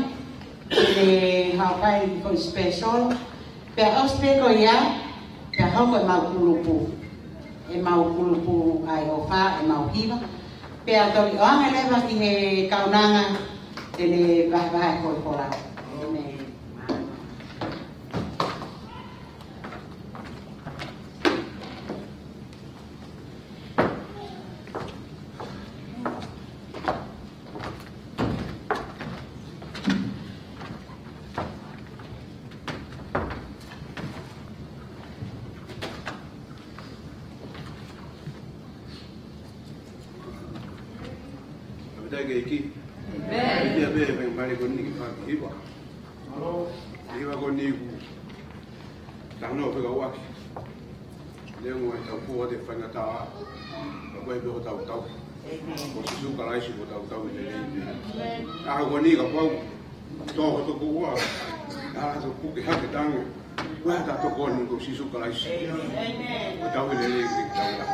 ʻene haʻu ʻo fai e foʻi special. Pea ʻosi pē ko ia, pea hoko ʻemau kulupu. ʻEmau kulupu ʻa e ʻofa, ʻemau hiva. Pea toe ʻoange leva ki he kaunanga, te ne vahevahe e foʻi folau. ʻĒmeni. Fakafetaʻi ki he ʻEiki. ʻĒmeni. Ia pē, pea mali ko eni ki he fakahiva. Hiva ko eni ʻoku tau nofo fekauʻaki. Neongo ʻetau fua ʻi he faingataʻa, ka ko e pē ʻoku tau tauhi. ʻEmeni. Ko Sīsū Kalaisi ʻoku tau tauhi lelei. ʻĒmeni. ʻA ia ko eni kapau tō hoto kuo ua, ʻa ia tō puke hake tango. Ko e hā ʻetau tokoni, ko Sīsū Kalaisi. ʻĒmeni. ʻOku tauhi lelei ke tau la.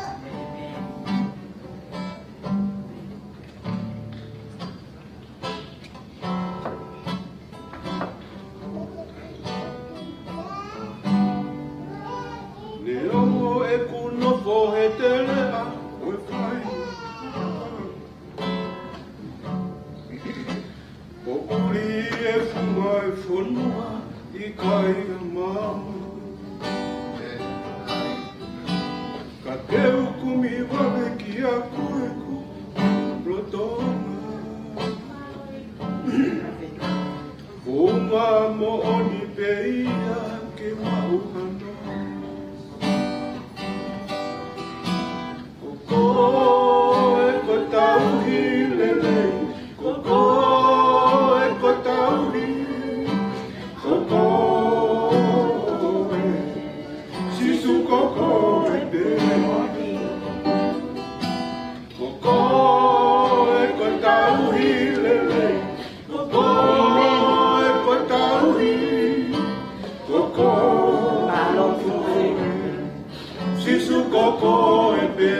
Neongo ʻeku nofo he teleʻa ʻo e fai, ʻo ʻuli e funga e fonua ʻikai ha maama. Ka te u kumi vave kia koe ko lotona. Founga moʻoni pē ia ke maʻu hano. Ko koe ko e tauhi lelei, ko koe ko e tauhi, ko koe, Sīsū ko koe pē. Ko e pē.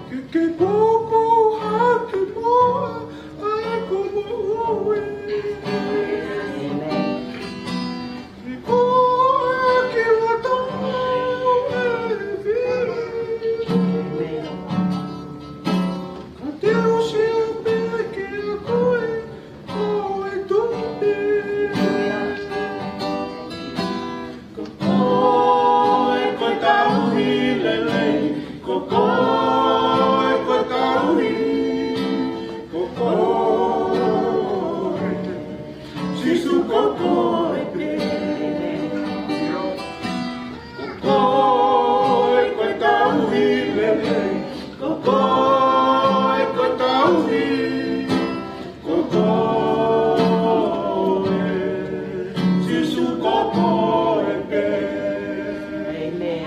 Ke ke poupou hake mo au, ʻa ia ko hoʻo moʻui. Ke koa ki loto e fili. Ka te u sio pē kiate koe, ko e tuʻi. Ko koe ko e tauhi lelei, ko koe ko e tauhi, ko koe. Sīsū ko koe pē. Ko koe ko e tauhi lelei, ko koe ko e tauhi, ko koe, Sīsū ko koe pē. ʻĒmeni.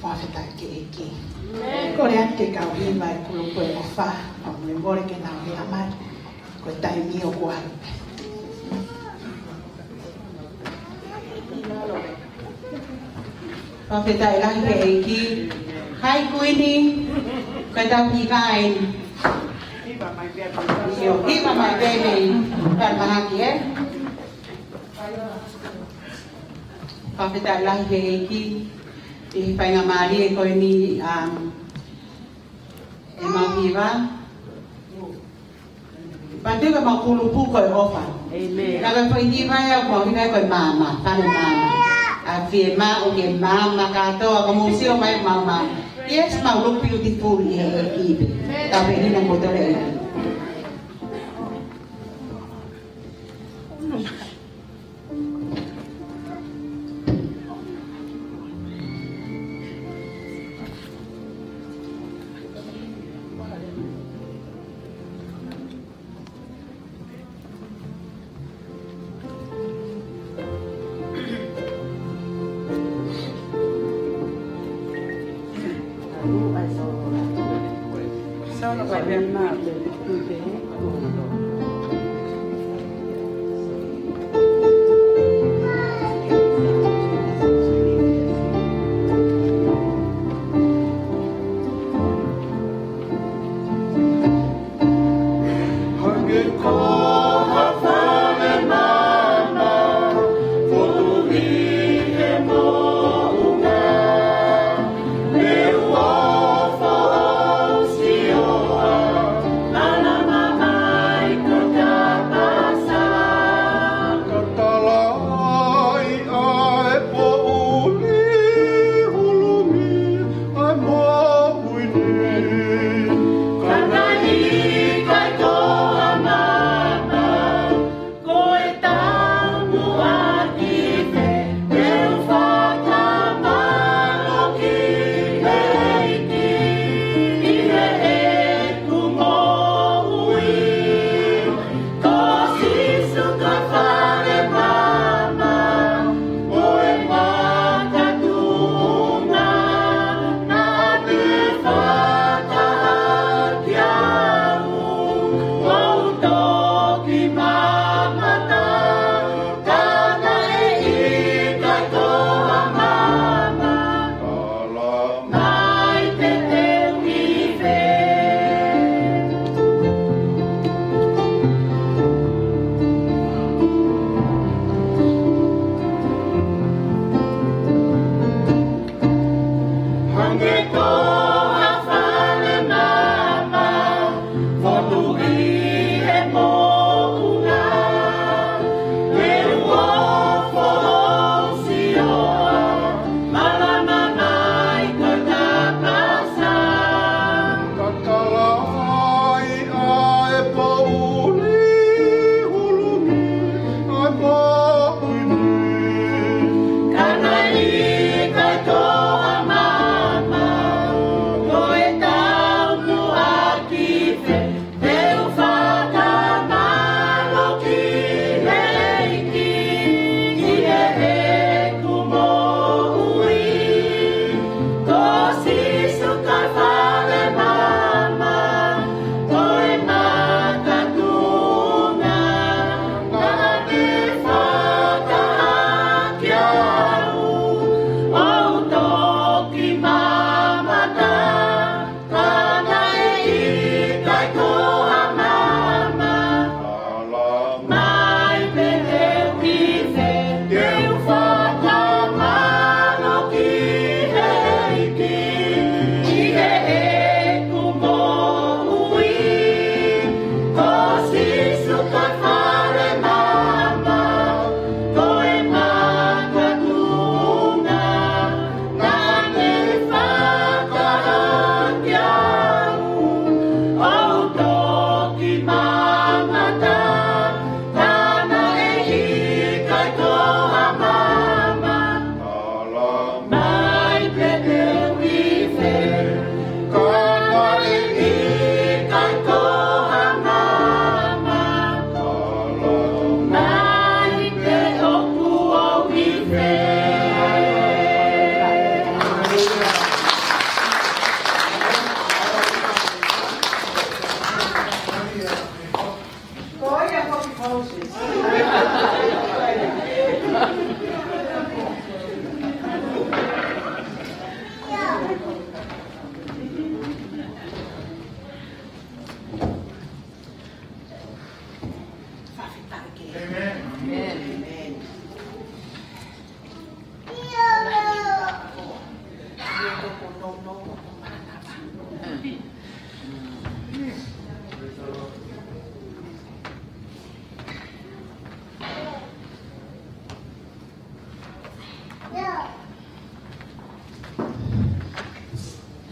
Fakafetaʻi ki he ʻEiki. Kole atu ke kau hiva e kulupu ʻe ʻofa, ʻo molemole ke nau hiva mai. Ko e taimi ʻoku ʻalu. Fakafetaʻi lahi ki he ʻEiki. Hai Kuini, ko e tau hiva eni. ʻIo, hiva mai pē mei falemahaki, ē? Fakafetaʻi lahi ki he ʻEiki ʻi he faingamālie ko eni, um, ʻemau hiva. Patu ka mau kulupu ko e ʻofa. ʻĒmeni. Ka ko e foʻi hiva ia ʻoku mau hiva ko e maama, fale maama. ʻA fie maʻu ke maama kātoa, ka mou sio mai maama. Yes, mau look beautiful ʻi he ʻEiki pē. Ka pehē ni mo tole ʻEiki. Hangē ko ha fale maama, fotu ʻi he moʻunga, mei ʻofa ʻo Sihova, ʻa e maama mai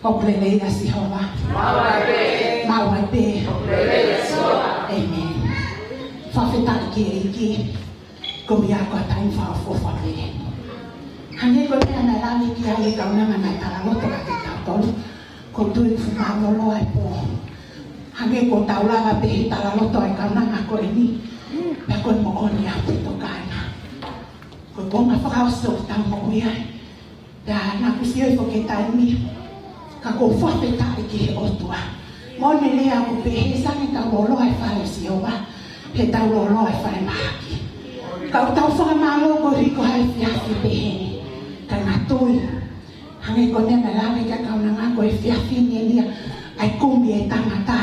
ʻOku lelei ʻa Sihova. Maʻu ai pē. ʻEmeni. Fakafetaʻi ki he ʻEiki. Ko ia ko e taimi fakaʻofoʻofa pē. Hangē ko e meʻa naʻe lave ki ai e kaunanga naʻe talaloto ʻaki kitautolu. ʻOku ou tui ʻoku fuʻu mālōlō ʻa e pō. Hangē ko ʻetau lava pē he talaloto ʻa e kaunanga ko eni. Pea ko e moʻoni ʻaupito kāinga. Ko e konga fakaʻosi ʻoku tau moʻui ai. Pea naʻa ku sio hifo ki he taimi, ka ʻoku ou fakafetaʻi ki he ʻOtua. Moʻoni e lea ʻoku pehē, sai ke tau lōloa he fale ʻo Sihova, he tau lōloa he falemahaki. Ka ʻoku tau fakamālō koeʻuhi ko e efiafi pehē ni. Kāinga tui, hangē ko e meʻa naʻe lave ki ai e kaunanga, ko e efiafi ni eni ia ʻa e kumi e tangata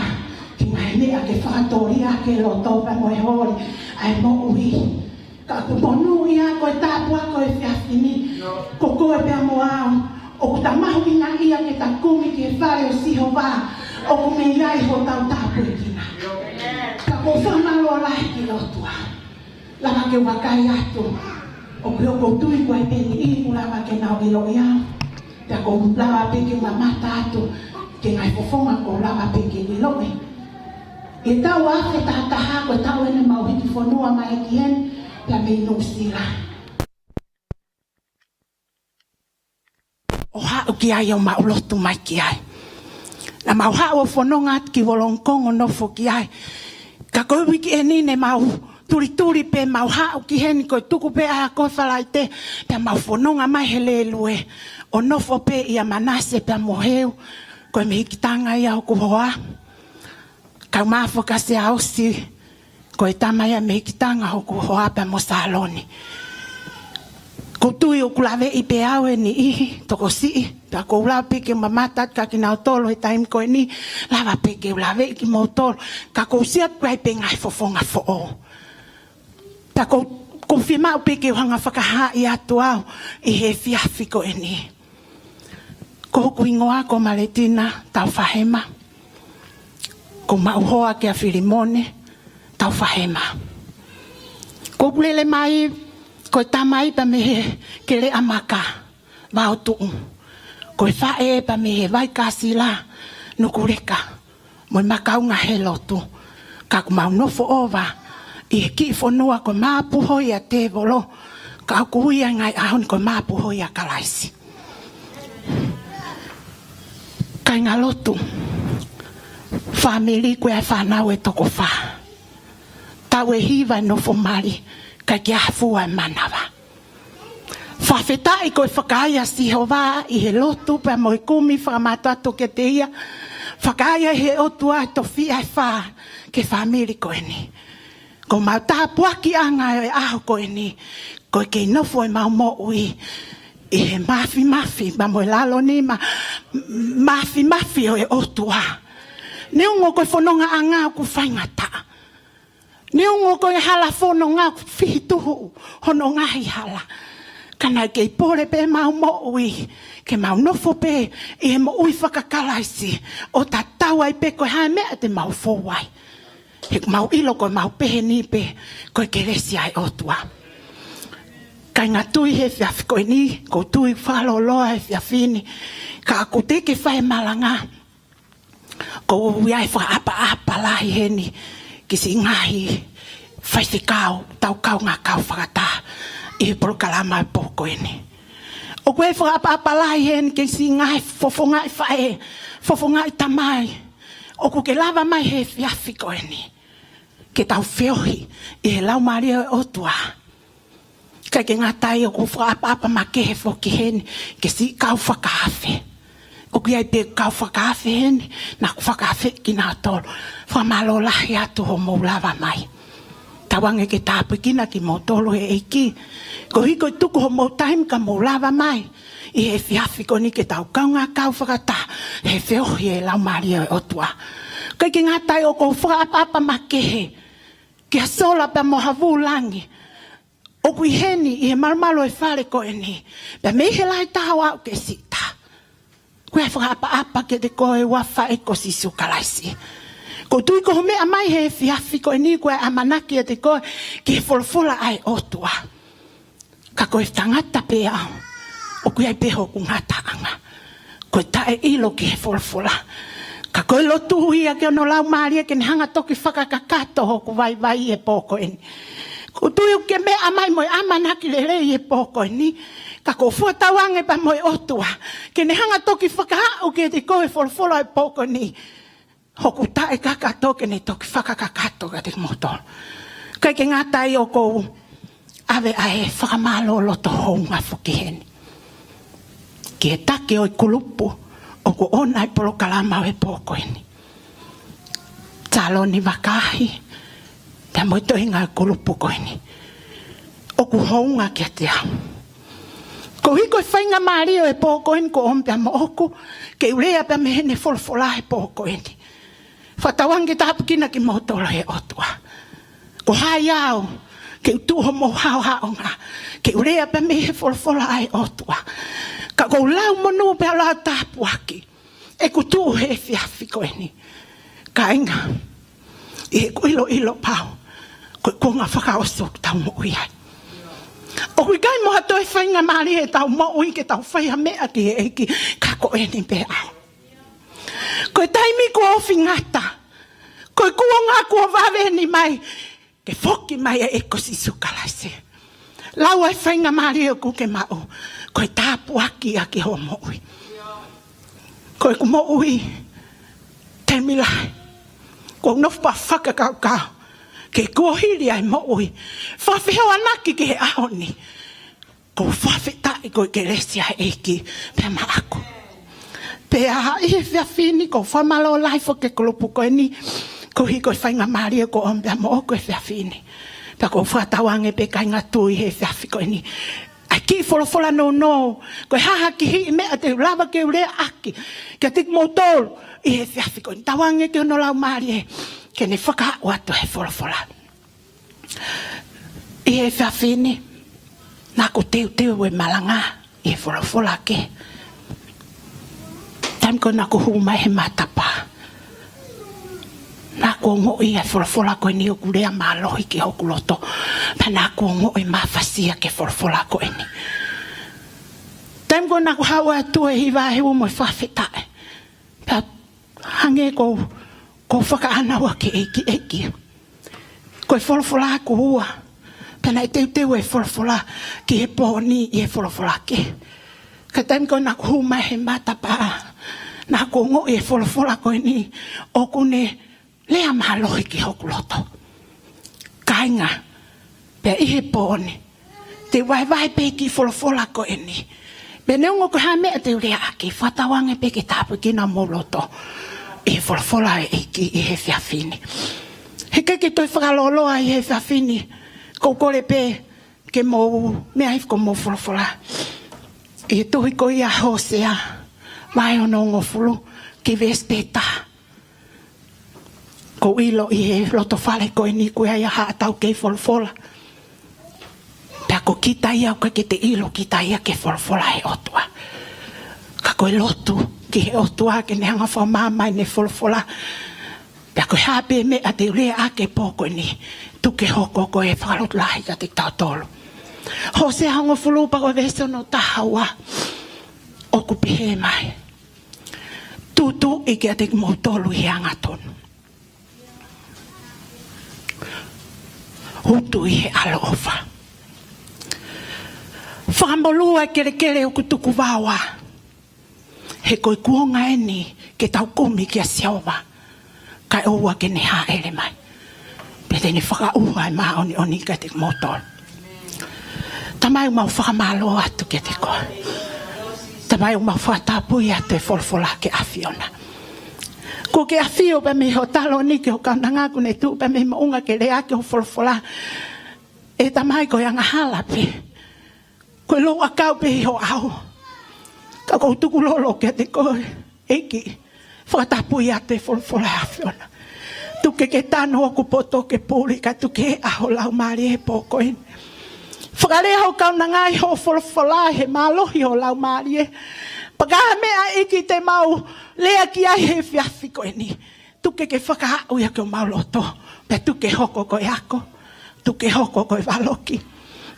ki he ngaahi meʻa ke fakatōliʻa ʻaki e loto pea mo e holi ʻa e moʻui. Ka ʻoku ou monūʻia ko e tāpuaki ʻo e efiafi ni. Ko koe pea mo au ʻoku ta mahuʻingaʻia ke ta kumi ki he fale ʻo Sihova, ʻoku mei ai hotau tāpuekina. Ka ʻoku ou fakamālō lahi ki he ʻOtua. Lava ke u vakai atu. ʻOku ou tui ko e peni ʻi ku lava ke nau ʻiloʻi au. Pea ʻoku ou lava pē ke u mamata atu ki he ngaahi fofonga ʻoku ou lava pē ke u ʻiloʻi. ʻI he taʻu afe taha taha ko e taʻu eni ʻemau hiki fonua mai ki heni, pea mei Nuʻusila. ʻO haʻu ki ai ʻo mau lotu mai ki ai. Naʻa mau haʻu ʻo fononga atu ki Wollongong ʻo nofo ki ai. Ka ko e uike eni ne mau tulituli pē mau haʻu ki heni ko e tuku pē ʻa e ako Falaite, pea mau fononga mai he lēlue. ʻO nofo pē ʻia Manase pea mo Heu, ko e mehikitanga ia hoku hoa. Kau Mafokasi ʻa ʻosi, ko e tama ia mehikitanga hoku hoa pea mo Saloni. ʻOku ou tui ʻoku laveʻi pē au ʻe he niʻihi, tokosiʻi, pea ʻoku ou lava pē ke u mamata atu kia kinautolu he taimi ko eni, lava pē ke u laveʻi kimoutolu, ka ʻoku ou sio atu ai pē ngaahi fofonga foʻou. Pea ʻoku ou, ʻoku ou fiemaʻu pē ke u hanga fakahaaʻi atu au ʻi he efiafi ko eni. Ko hoku hingoa ko Maletina Taufahema. ʻOku ou maʻu hoa kia Filimone Taufahema. ʻOku ou lele mai, ko e tamai pea mei he Keleʻamaka, Vaotuʻu. Ko e faʻē pea mei he Vaikasila, Nukuleka, mo e Makaunga he lotu. Ka ʻoku mau nofo ʻova ʻi he kiʻi fonua ko Mapuhoia Tevolo, ka ʻoku ui ʻa e ngaahi ʻaho ni ko Mapuhoia Kalaisi. Kāinga lotu, fāmili ko e fānau ʻe toko fā. Taʻu ʻe hiva e nofo mali, kae ʻikai ke ʻi ai ha fua e manava. Fakafetaʻi ko e fakaai ʻa Sihova ʻi he lotu pea mo e kumi fakamātoato kiate ia. Fakaai ʻe he ʻOtua e tofiʻa ʻe fā ki he fāmili ko eni. Ko ʻemau tāpuakiʻanga ʻo e ʻaho ko eni, ko e kei nofo ʻemau moʻui ʻi he mafimafi, pea mo e lalo nima mafimafi ʻo e ʻOtua. Neongo ko e fonongaʻanga ʻoku faingataʻa. Neongo ko e hala fononga ʻoku fihituhu hono ngaahi hala. Ka naʻe kei pole pē ʻemau moʻui, ke mau nofo pē ʻi he moʻui faka-Kalaisi, ʻo tatau ai pē ko e hā e meʻa te mau fou ai. He ʻoku mau ʻilo ko ʻemau pehē ni pē, ko e kelesi ʻa e ʻOtua. Kāinga tui, he efiafi ko eni, ʻoku ou tui fakalōloa he efiafi ni, ka ʻoku teʻeki ke fai e malanga, ʻoku ou ʻi ai e fakaʻapaʻapa lahi heni ki he siʻi ngaahi faifekau, tau kaungā kau fakataha ʻi he polokalama ʻo e pō ko eni. ʻOku ʻi ai e fakaʻapaʻapa lahi heni ki he siʻi ngaahi fofongaʻi faʻē, fofongaʻi tamai, ʻoku ke lava mai he efiafi ko eni ke tau feohi ʻi he Laumālie ʻo e ʻOtua. ʻIkai ke ngata ai, ʻoku ou fakaʻapaʻapa makehe foki heni ki he siʻi kau fakaafe. ʻOku ʻi ai pē kau fakaafe heni, naʻa ku fakaafe kinautolu. Fakamālō lahi atu hoʻomou lava mai. Tauange ke tāpuekina kimoutolu ʻe he ʻEiki. Koeʻuhi ko e tuku homou taimi ka mou lava mai ʻi he efiafi ko eni ke tau kaungā kau fakataha he feohi ʻi he Laumālie ʻo e ʻOtua. ʻIkai ke ngata ai, ʻoku ou fakaʻapaʻapa makehe kia Sola pea mo Havūlangi, ʻoku ʻi heni ʻi he malumalu ʻo e fale ko eni, pea mei he lahi taha ʻo aʻu ki he siʻi taha. ʻOku ou fakaʻapaʻapa kiate koe, ʻe ua faʻē ko Sīsū Kalaisi. ʻOku ou tui ko hoʻo meʻa mai he efiafi ko eni, ʻoku ou ʻamanaki kiate koe ki he folofola ʻa e ʻOtua. Ka ko e tangata pē au. ʻoku ʻi ai pē hoku ngataʻanga. Ko e taʻeʻilo ki he folofola. Ka ko e lotu ia ki hono Laumālie ke ne hanga toki fakakakato hoku vaivai he pō ko eni. ʻOku ou tui ʻoku ke meʻa mai mo e ʻamanaki lelei he pō ko eni. Ka ʻoku ou fakatauange pē mo e ʻOtua ke ne hanga toki fakaaʻu kiate koe e folofola he pō ko eni. Hoku taʻekakato ke ne toki fakakakato kiate kimoutolu. ʻIkai ke ngata ai, ʻoku ou ʻave ʻa e fakamālō loto houngaʻia foki heni ki he taki ʻo e kulupu ʻoku ʻoʻona e polokalama ʻo e pō ko eni. Taloni Vakahi, pea mo e toenga ʻo e kulupu ko eni. ʻOku houngaʻia kiate au. Koeʻuhi ko e faingamālie ʻo e pō ko eni kuo ʻomi pea moʻoku, ke u lea pea mei heʻene folofola he pō ko eni. Fakatauange ke tāpuekina kimoutolu ʻe he ʻOtua. Ko hai au ke u tuʻu homou haohaonga, ke u lea pea mei he folofola ʻa e ʻOtua. Ka ʻoku ou lau monū pea lau tāpuaki ʻeku tuʻu he efiafi ko eni. Kāinga, ʻi heʻeku ʻiloʻilo pau, ko e kuonga fakaʻosi ʻoku tau moʻui ai. ʻOku ʻikai mo ha toe faingamālie ʻetau moʻui ke tau fai ha meʻa ki he ʻEiki, ka ko eni pē ʻaho. Ko e taimi kuo ofi ngata, ko e kuonga kuo vave eni mai, ke foki mai ʻa e ʻEiki ko Sīsū Kalaisi. Lau ʻa e faingamālie ʻoku ke maʻu, ko e tāpuaki ia ki hoʻo moʻui. Ko ʻeku moʻui, taimi lahi, ʻoku ou nofo pē ʻo fakakaukau ki he kuohili ʻa e moʻui, fakafehoanaki ki he ʻaho ni. ʻOku ou fakafetaʻi ko e kelesi ʻa e ʻEiki pea maʻaku. Pea ʻi he efiafi ni ʻoku ou fakamālō lahi foki ki he kulupu ko eni, koeʻuhi ko e faingamālie kuo ʻomi pea moʻoku he efiafi ni. Pea ʻoku ou fakatauange pē kāinga tui he efiafi ko eni, ʻa e kiʻi folofola nounou, ko e hā ha kiʻi meʻa te u lava ke u leaʻaki kiate kimoutolu ʻi he efiafi ko eni, tauange ki hono Laumālie ke ne fakaaʻu atu he folofola. ʻI he efiafi ni, naʻá ku teuteu e malanga ʻi he folofola kehe. Taimi ko ē naʻá ku hū mai he matapā, naʻá ku ongoʻi ʻa e folofola ko eni ʻoku lea mālohi ki hoku loto. Pea naʻá ku ongoʻi mafasia ki he folofola ko eni. Taimi ko ē naʻá ku haʻu atu ʻi he vahevahe mo e fakafetaʻi, pea hangē ko, ʻoku ou fakaʻānaua ki he ʻEiki, ʻEiki, ko e folofola kuo ua. Pea naʻe teuteu e folofola ki he pō ni ʻi he folofola kehe. Ka taimi ko ē naʻá ku hū mai he matapā, naʻá ku ongoʻi e folofola ko eni ʻoku ne lea mālohi ki hoku loto. Kāinga, pea ʻi he pō ni, te u vahevahe pē kiʻi folofola ko eni. Pea neongo ko e hā e meʻa te u leaʻaki, fakatauange pē ke tāpuekina homou loto ʻi he folofola ʻa e ʻEiki ʻi he efiafi ni. He ʻikai ke toe fakalōloa ʻi he efiafi ni, ʻoku ou kole pē ke mou meʻa hifo ki hoʻomou folofola ʻi he tohi ko ia ʻa Hōsea, vahe hono hongofulu, ki he veesi pē taha. ʻOku ou ʻilo ʻi he loto fale ko eni ʻoku ʻi ai ha taha ʻoku kei folofola, pea ko kita ia ʻoku ʻikai ke te ʻilo kita ia ki he folofola ʻa e ʻOtua. Ka ko e lotu ki he ʻOtua ke ne hanga ʻo fakamaama ʻene folofola. Pea ko e hā pē meʻa te u leaʻaki he pō ko eni, tuku ke hoko ko e fakalotolahi kiate kitautolu. Hōsea hongofulu pea ko e veesi hono taha ua, ʻoku pehē mai: Tūtuuʻi kiate kimoutolu ʻi he angatonu, utu ʻi he ʻaloʻofa. Fakamolū ʻa e kelekele ʻoku tukuvaoa, he ko e kuonga eni ke tau kumi kia Sihova, kae ʻoua ke ne hāʻele mai, pea te ne fakaʻauha e māʻoniʻoni kiate kimoutolu. Tamai, ʻoku mau fakamālō atu kiate koe. Tamai, ʻoku mau fakatapui atu e folofola ʻa e ʻAfiona. Kuo ke ʻafio pē mei hoʻo taloni ki ho kaunanga kuo ne tuʻu pē mei moʻunga ke leaʻaki hoʻo folofola. ʻE Tamai, ko e angahala pē, ko e louʻakau pē ʻi ho ʻao. Ka ʻoku ou tukulolo kiate koe, ʻEiki, fakatapui atu e folofola ʻa e ʻAfiona. Tuku ke ke tanu hoku poto ke puli, kae tuku ke eʻa ho Laumālie he pō ko eni. Fakalea ho kaunanga ʻi hoʻo folofola he mālohi ho Laumālie. Pea ko e hā e meʻa, ʻEiki, te mau lea ki ai he efiafi ko eni, tuku ke ke fakaaʻu ia ki homau loto, pea tuku ke hoko ko e ako, tuku ke hoko ko e valoki,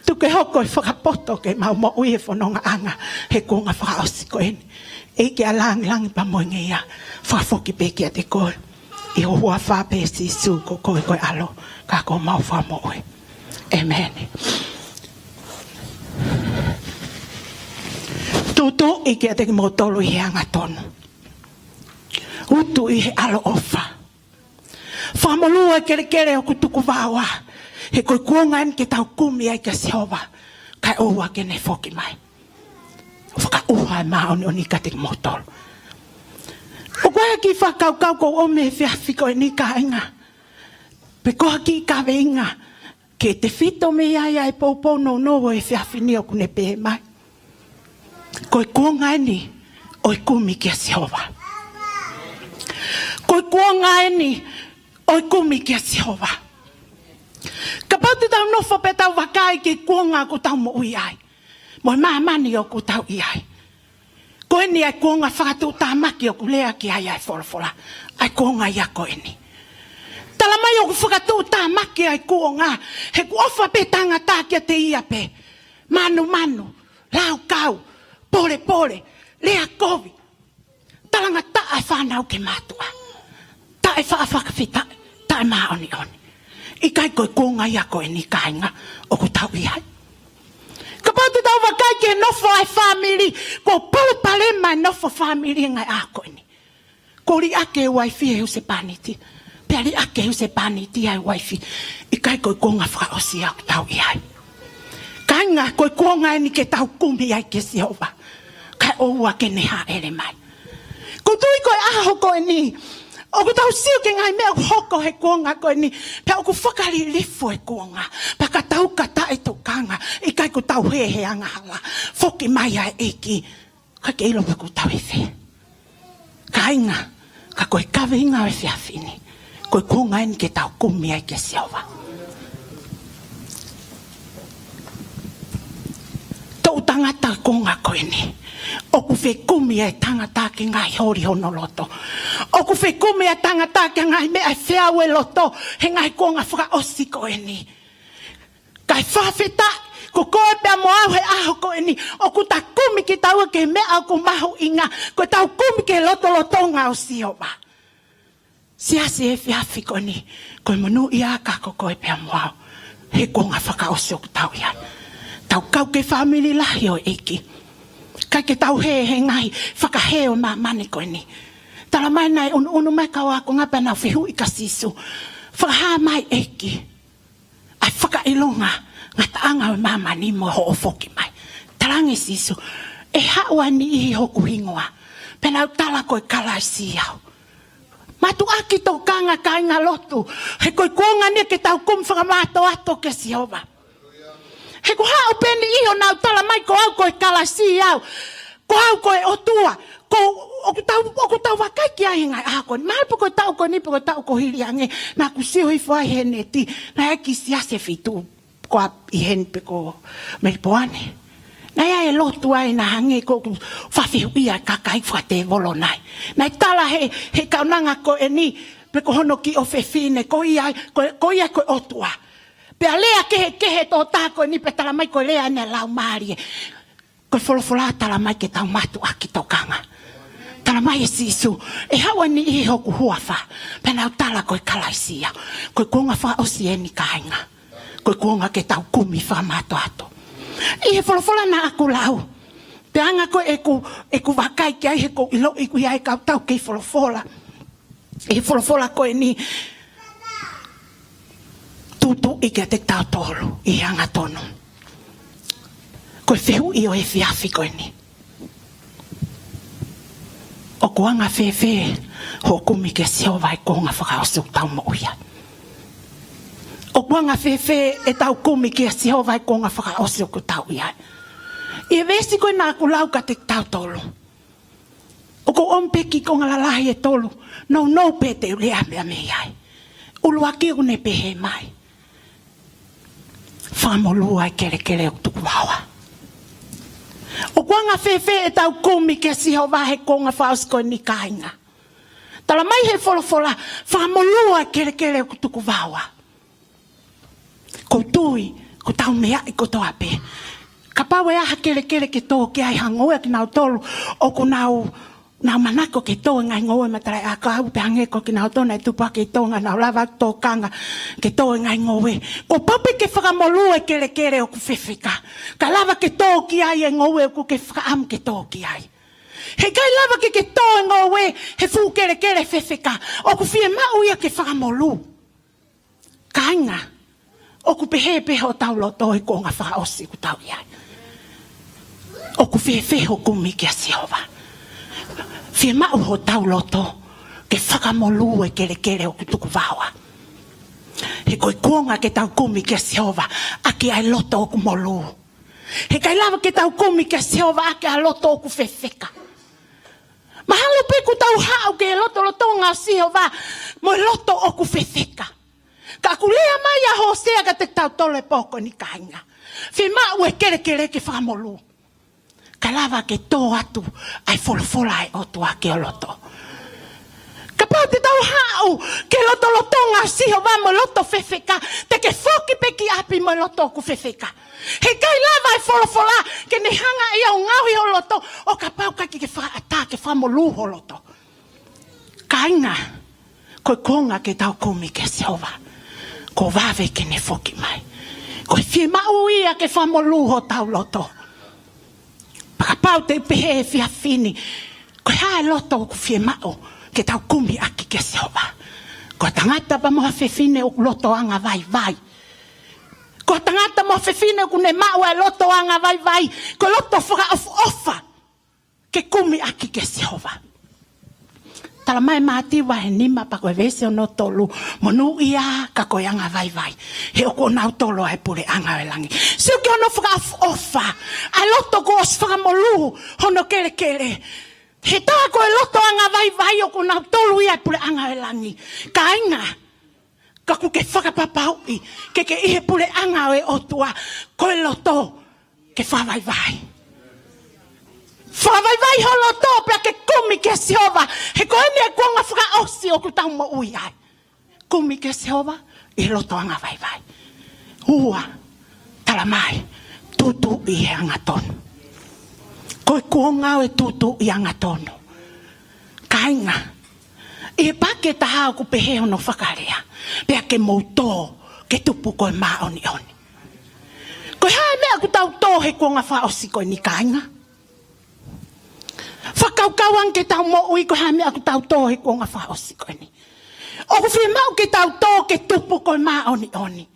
Tuku ke hoko e fakapoto ke mau moʻui e fonongaʻanga he kuonga fakaʻosi ko eni. ʻEiki ʻa e langilangi pea mo e ngeia, fakafoki pē kiate koe. ʻI ho huafa pē Sīsū, ko koe ko e ʻAlo, ka ko homau Fakamoʻui. ʻĒmeni. Tuʻutuʻu kiate kimoutolu ʻi he angatonu. Utu ʻi he ʻaloʻofa. Fakamolū e kelekele ʻoku tuku vaoa. He ko e kuonga eni ke tau kumi ai kia Sihova, kae ʻoua ke ne foki mai. Fakaʻuha e māʻoniʻoni kiate kimoutolu. ʻOku ʻi ai e kiʻi fakakaukau ʻoku ou ʻomi he efiafi ko eni, kāinga, pe ko ha kiʻi kaveinga ke tefito mei ai ʻa e poupou nounou ʻo e efiafi ni, ʻoku ne pehē mai: Ko e kuonga eni ʻo e kumi kia Sihova. Ko e kuonga eni ʻo e kumi kia Sihova. Kapau te tau nofo pē tau vakai ki he kuonga ʻoku tau moʻui ai, mo e māmani ʻoku tau ʻi ai, ko eni ʻa e kuonga fakatuʻutāmaki ʻoku lea ki ai ʻa e folofola, ʻa e kuonga ia ko eni. Tala mai ʻoku fakatuʻutāmaki ʻa e kuonga, he ʻoku ʻofa pē tangata kiate ia pē. Manumanu, laukau, polepole, lea kovi, talangataʻa e fānau ki he mātuʻa, taʻe faʻa fakafetaʻi, taʻe māʻoniʻoni. ʻIkai ko e kuonga ia ko eni, kāinga, ʻoku tau ʻi ai? Kapau te tau vakai ki he nofo ʻa e fāmili, ko e palopalema e nofo fāmili he ngaahi ʻaho ko eni. Ko e liʻaki e uaifi he husepāniti, pea liʻaki e husepāniti ʻa e uaifi. ʻIkai ko e kuonga fakaʻosi ia ʻoku tau ʻi ai? Kāinga, ko e kuonga eni ke tau kumi ai kia Sihova, kae ʻoua ke ne hāʻele mai. ʻOku ou tui ko e ʻaho ko eni, ʻoku tau sio ki he ngaahi meʻa ʻoku hoko he kuonga ko eni, pea ʻoku fakalilifu e kuonga, pea ka tau kata e tokanga, ʻikai ko ʻetau hē he angahala. Foki mai ʻa e ʻEiki, ka ke ʻilo pe ʻoku tau ʻi fē. Kāinga, ka ko e kaveinga ʻo e efiafi ni, ko e kuonga eni ke tau kumi ai kia Sihova. Toʻu tangata kuonga ko eni, ʻoku fekumi e tangata ki he ngaahi holi hono loto. ʻOku fekumi e tangata ki he ngaahi meʻa ʻe feau e loto he ngaahi kuonga fakaʻosi ko eni. Kae fakafetaʻi, ko koe pea mo au he ʻaho ko eni, ʻoku ta kumi kitaua ki he meʻa ʻoku mahuʻinga, ko ʻetau kumi ki he lotolotonga ʻo Sihova. Siasi, he efiafi ko eni, ko e monūʻia ā ka ko koe pea mo au he kuonga fakaʻosi ʻoku tau ʻi ai. Tau kau ki he fāmili lahi ʻo e ʻEiki, ʻikai ke tau hē he ngaahi fakahē ʻo māmani ko eni. Tala mai naʻe ʻunuʻunu mai e kau ākonga pea nau fehuʻi kia Sīsū: Fakahā mai, ʻEiki, ʻa e fakaʻilonga ngataʻanga ʻo e māmani mo hoʻo foki mai. Talaange ʻe Sīsū: ʻE haʻu ʻa e niʻihi ʻi hoku hingoa, pea nau tala ko e Kalaisi au. Mātuʻaki tokanga, kāingalotu, he ko e kuonga eni ke tau kumi fakamātoato kia Sihova. He ko e haʻu pē niʻihi ʻo nau tala mai: Ko au ko e Kalaisi au, ko au ko e ʻOtua. Ko, ʻoku tau, ʻoku tau vakai ki ai he ngaahi ʻaho ko eni. Mahalo pe ko e taʻu ko eni pe ko e taʻu kuo hili ange, naʻa ku sio hifo ai he neti, naʻe ʻi ai e kiʻi siasi ʻe fitu, ko ā ʻi heni pe ko Melipoane. Naʻe ʻi ai e lotu ai naʻe hangē ko ʻoku fakafehuʻia e kakai fakatēvolo nai. Naʻe tala he, he kaunanga ko eni, pe ko hono kiʻi ʻofefine, ko ia, ko, ko ia ko e ʻOtua. Pea lea kehekehe e tokotaha ko eni, pea tala mai ko e lea eni ʻa e Laumālie. Ko e folofola tala mai ke tau mātuʻaki tokanga. Tala mai ʻe Sīsū: ʻE haʻu ʻa e niʻihi ʻi hoku huafa, pea nau tala ko e Kalaisi au. Ko e kuonga fakaʻosi eni, kāinga. Ko e kuonga ke tau kumi fakamātoato. ʻI he folofola naʻa ku lau, pea anga ko ē ʻeku, ʻeku vakai ki ai, he ʻoku ou ʻiloʻi ʻoku ʻi ai e kau tau kei folofola ʻi he folofola ko eni, tuʻutuʻu kiate kitautolu ʻi he angatonu. Ko e fehuʻi ʻo e efiafi ko eni: ʻOku anga fēfē hoʻo kumi kia Sihova he kuonga fakaʻosi ʻoku tau moʻui ai? ʻOku anga fēfē ʻetau kumi kia Sihova he kuonga fakaʻosi ʻoku tau ʻi ai? ʻI he veesi ko ē naʻa ku lau kiate kitautolu, ʻoku ou ʻomi pē kiʻi konga lalahi ʻe tolu, nounou pē te u lea meʻa mei ai. ʻUluaki, ʻoku ne pehē mai: Fakamolū ʻa e kelekele ʻoku tuku vaoa. ʻOku anga fēfē ʻetau kumi kia Sihova he kuonga fakaʻosi ko eni, kāinga? Tala mai he folofola: Fakamolū ʻa e kelekele ʻoku tuku vaoa. ʻOku ou tui Ko ʻetau meʻa ʻi kotoa pē. Kapau ʻe ʻi ai ha kelekele ke tō ki ai ha ngoue ʻa kinautolu ʻoku nau, nau manako ke tō e ngaahi ngoue matalaʻiʻakau, pea hangē ko kinautolu naʻe tupu hake ʻi Tonga, nau lava tokanga ke tō e ngaahi ngoue. Kuo pau pē ke fakamolū e kelekele ʻoku fefeka, kae lava ke tō ki ai e ngoue ʻoku ke fakaʻamu ke tō ki ai. Heʻikai lava ke ke tō e ngoue he fuʻu kelekele fefeka. ʻOku fiemaʻu ia ke fakamolū. Kāinga, ʻoku pehē pē hotau loto he kuonga fakaʻosi ʻoku tau ʻi ai. ʻOku fēfē hoʻo kumi kia Sihova? Fiemaʻu hotau loto ke fakamolū e kelekele ʻoku tuku vaoa. He ko e kuonga ke tau kumi kia Sihova ʻaki ʻa e loto ʻoku molū. Heʻikai lava ke tau kumi kia Sihova ʻaki ʻa e loto ʻoku fefeka. Mahalo pē kuo tau haʻu ki he lotolotonga ʻo Sihova mo e loto ʻoku fefeka. Ka ʻoku lea mai ʻa Hōsea kiate kitautolu he pō ko eni, kāinga, fiemaʻu e kelekele ke fakamolū, kae lava ke tō atu ʻa e folofola ʻa e ʻOtua ki ho loto. Kapau te tau haʻu ki he lotolotonga ʻo Sihova mo e loto fefeka, te ke foki pē ki ʻapi mo e loto ʻoku fefeka. Heʻikai lava e folofola ke ne hanga ʻe ia ʻo ngaohi ho loto ʻo kapau ʻikai ke ke fakaʻatā ke fakamolū ho loto. Kāinga, ko e kuonga ke tau kumi kia Sihova, kuo vave ke ne foki mai. Ko e fiemaʻu ia ke fakamolū hotau loto. Pea kapau te u pehē he efiafi ni, ko e hā e loto ʻoku fiemaʻu ke tau kumi ʻaki kia Sihova? Ko e tangata pea mo ha fefine ʻoku loto angavaivai. Ko e tangata mo ha fefine ʻoku ne maʻu ʻa e loto angavaivai, ko e loto fakaʻofoʻofa ke kumi ʻaki kia Sihova. Tala mai Mātiu vahe nima pea ko e veesi hono tolu: Monūʻia ka ko e angavaivai, he ʻoku ʻonautolu ʻa e puleʻanga ʻo e langi. Sio ki hono fakaʻofoʻofa ʻa e loto kuo ʻosi fakamolū hono kelekele. He tā ko e loto angavaivai, ʻoku ʻonautolu ia ʻa e puleʻanga ʻo e langi. Kāinga, ka ʻoku ke fakapapauʻi ke ke ʻi he puleʻanga ʻo e ʻOtua, ko e loto ke fakavaivai. Fakavaivai ho loto pea ke kumi kia Sihova, he ko eni e kuonga fakaʻosi ʻoku tau moʻui ai. Kumi kia Sihova ʻi he loto angavaivai. Ua, tala mai, tūtuuʻi he angatonu. Ko e kuonga ʻo e tūtuuʻi angatonu. Kāinga, ʻi he paaki ʻe taha ʻoku pehē hono fakalea: Pea ke mou tō ke tupu ko e māʻoniʻoni. Ko e hā e meʻa ʻoku tau tō he kuonga fakaʻosi ko eni, kāinga? Fakakaukau ange ki heʻetau moʻui, ko e hā e meʻa ʻoku tau tō he kuonga fakaʻosi ko eni? ʻOku fiemaʻu ke tau tō ke tupu ko e māʻoniʻoni.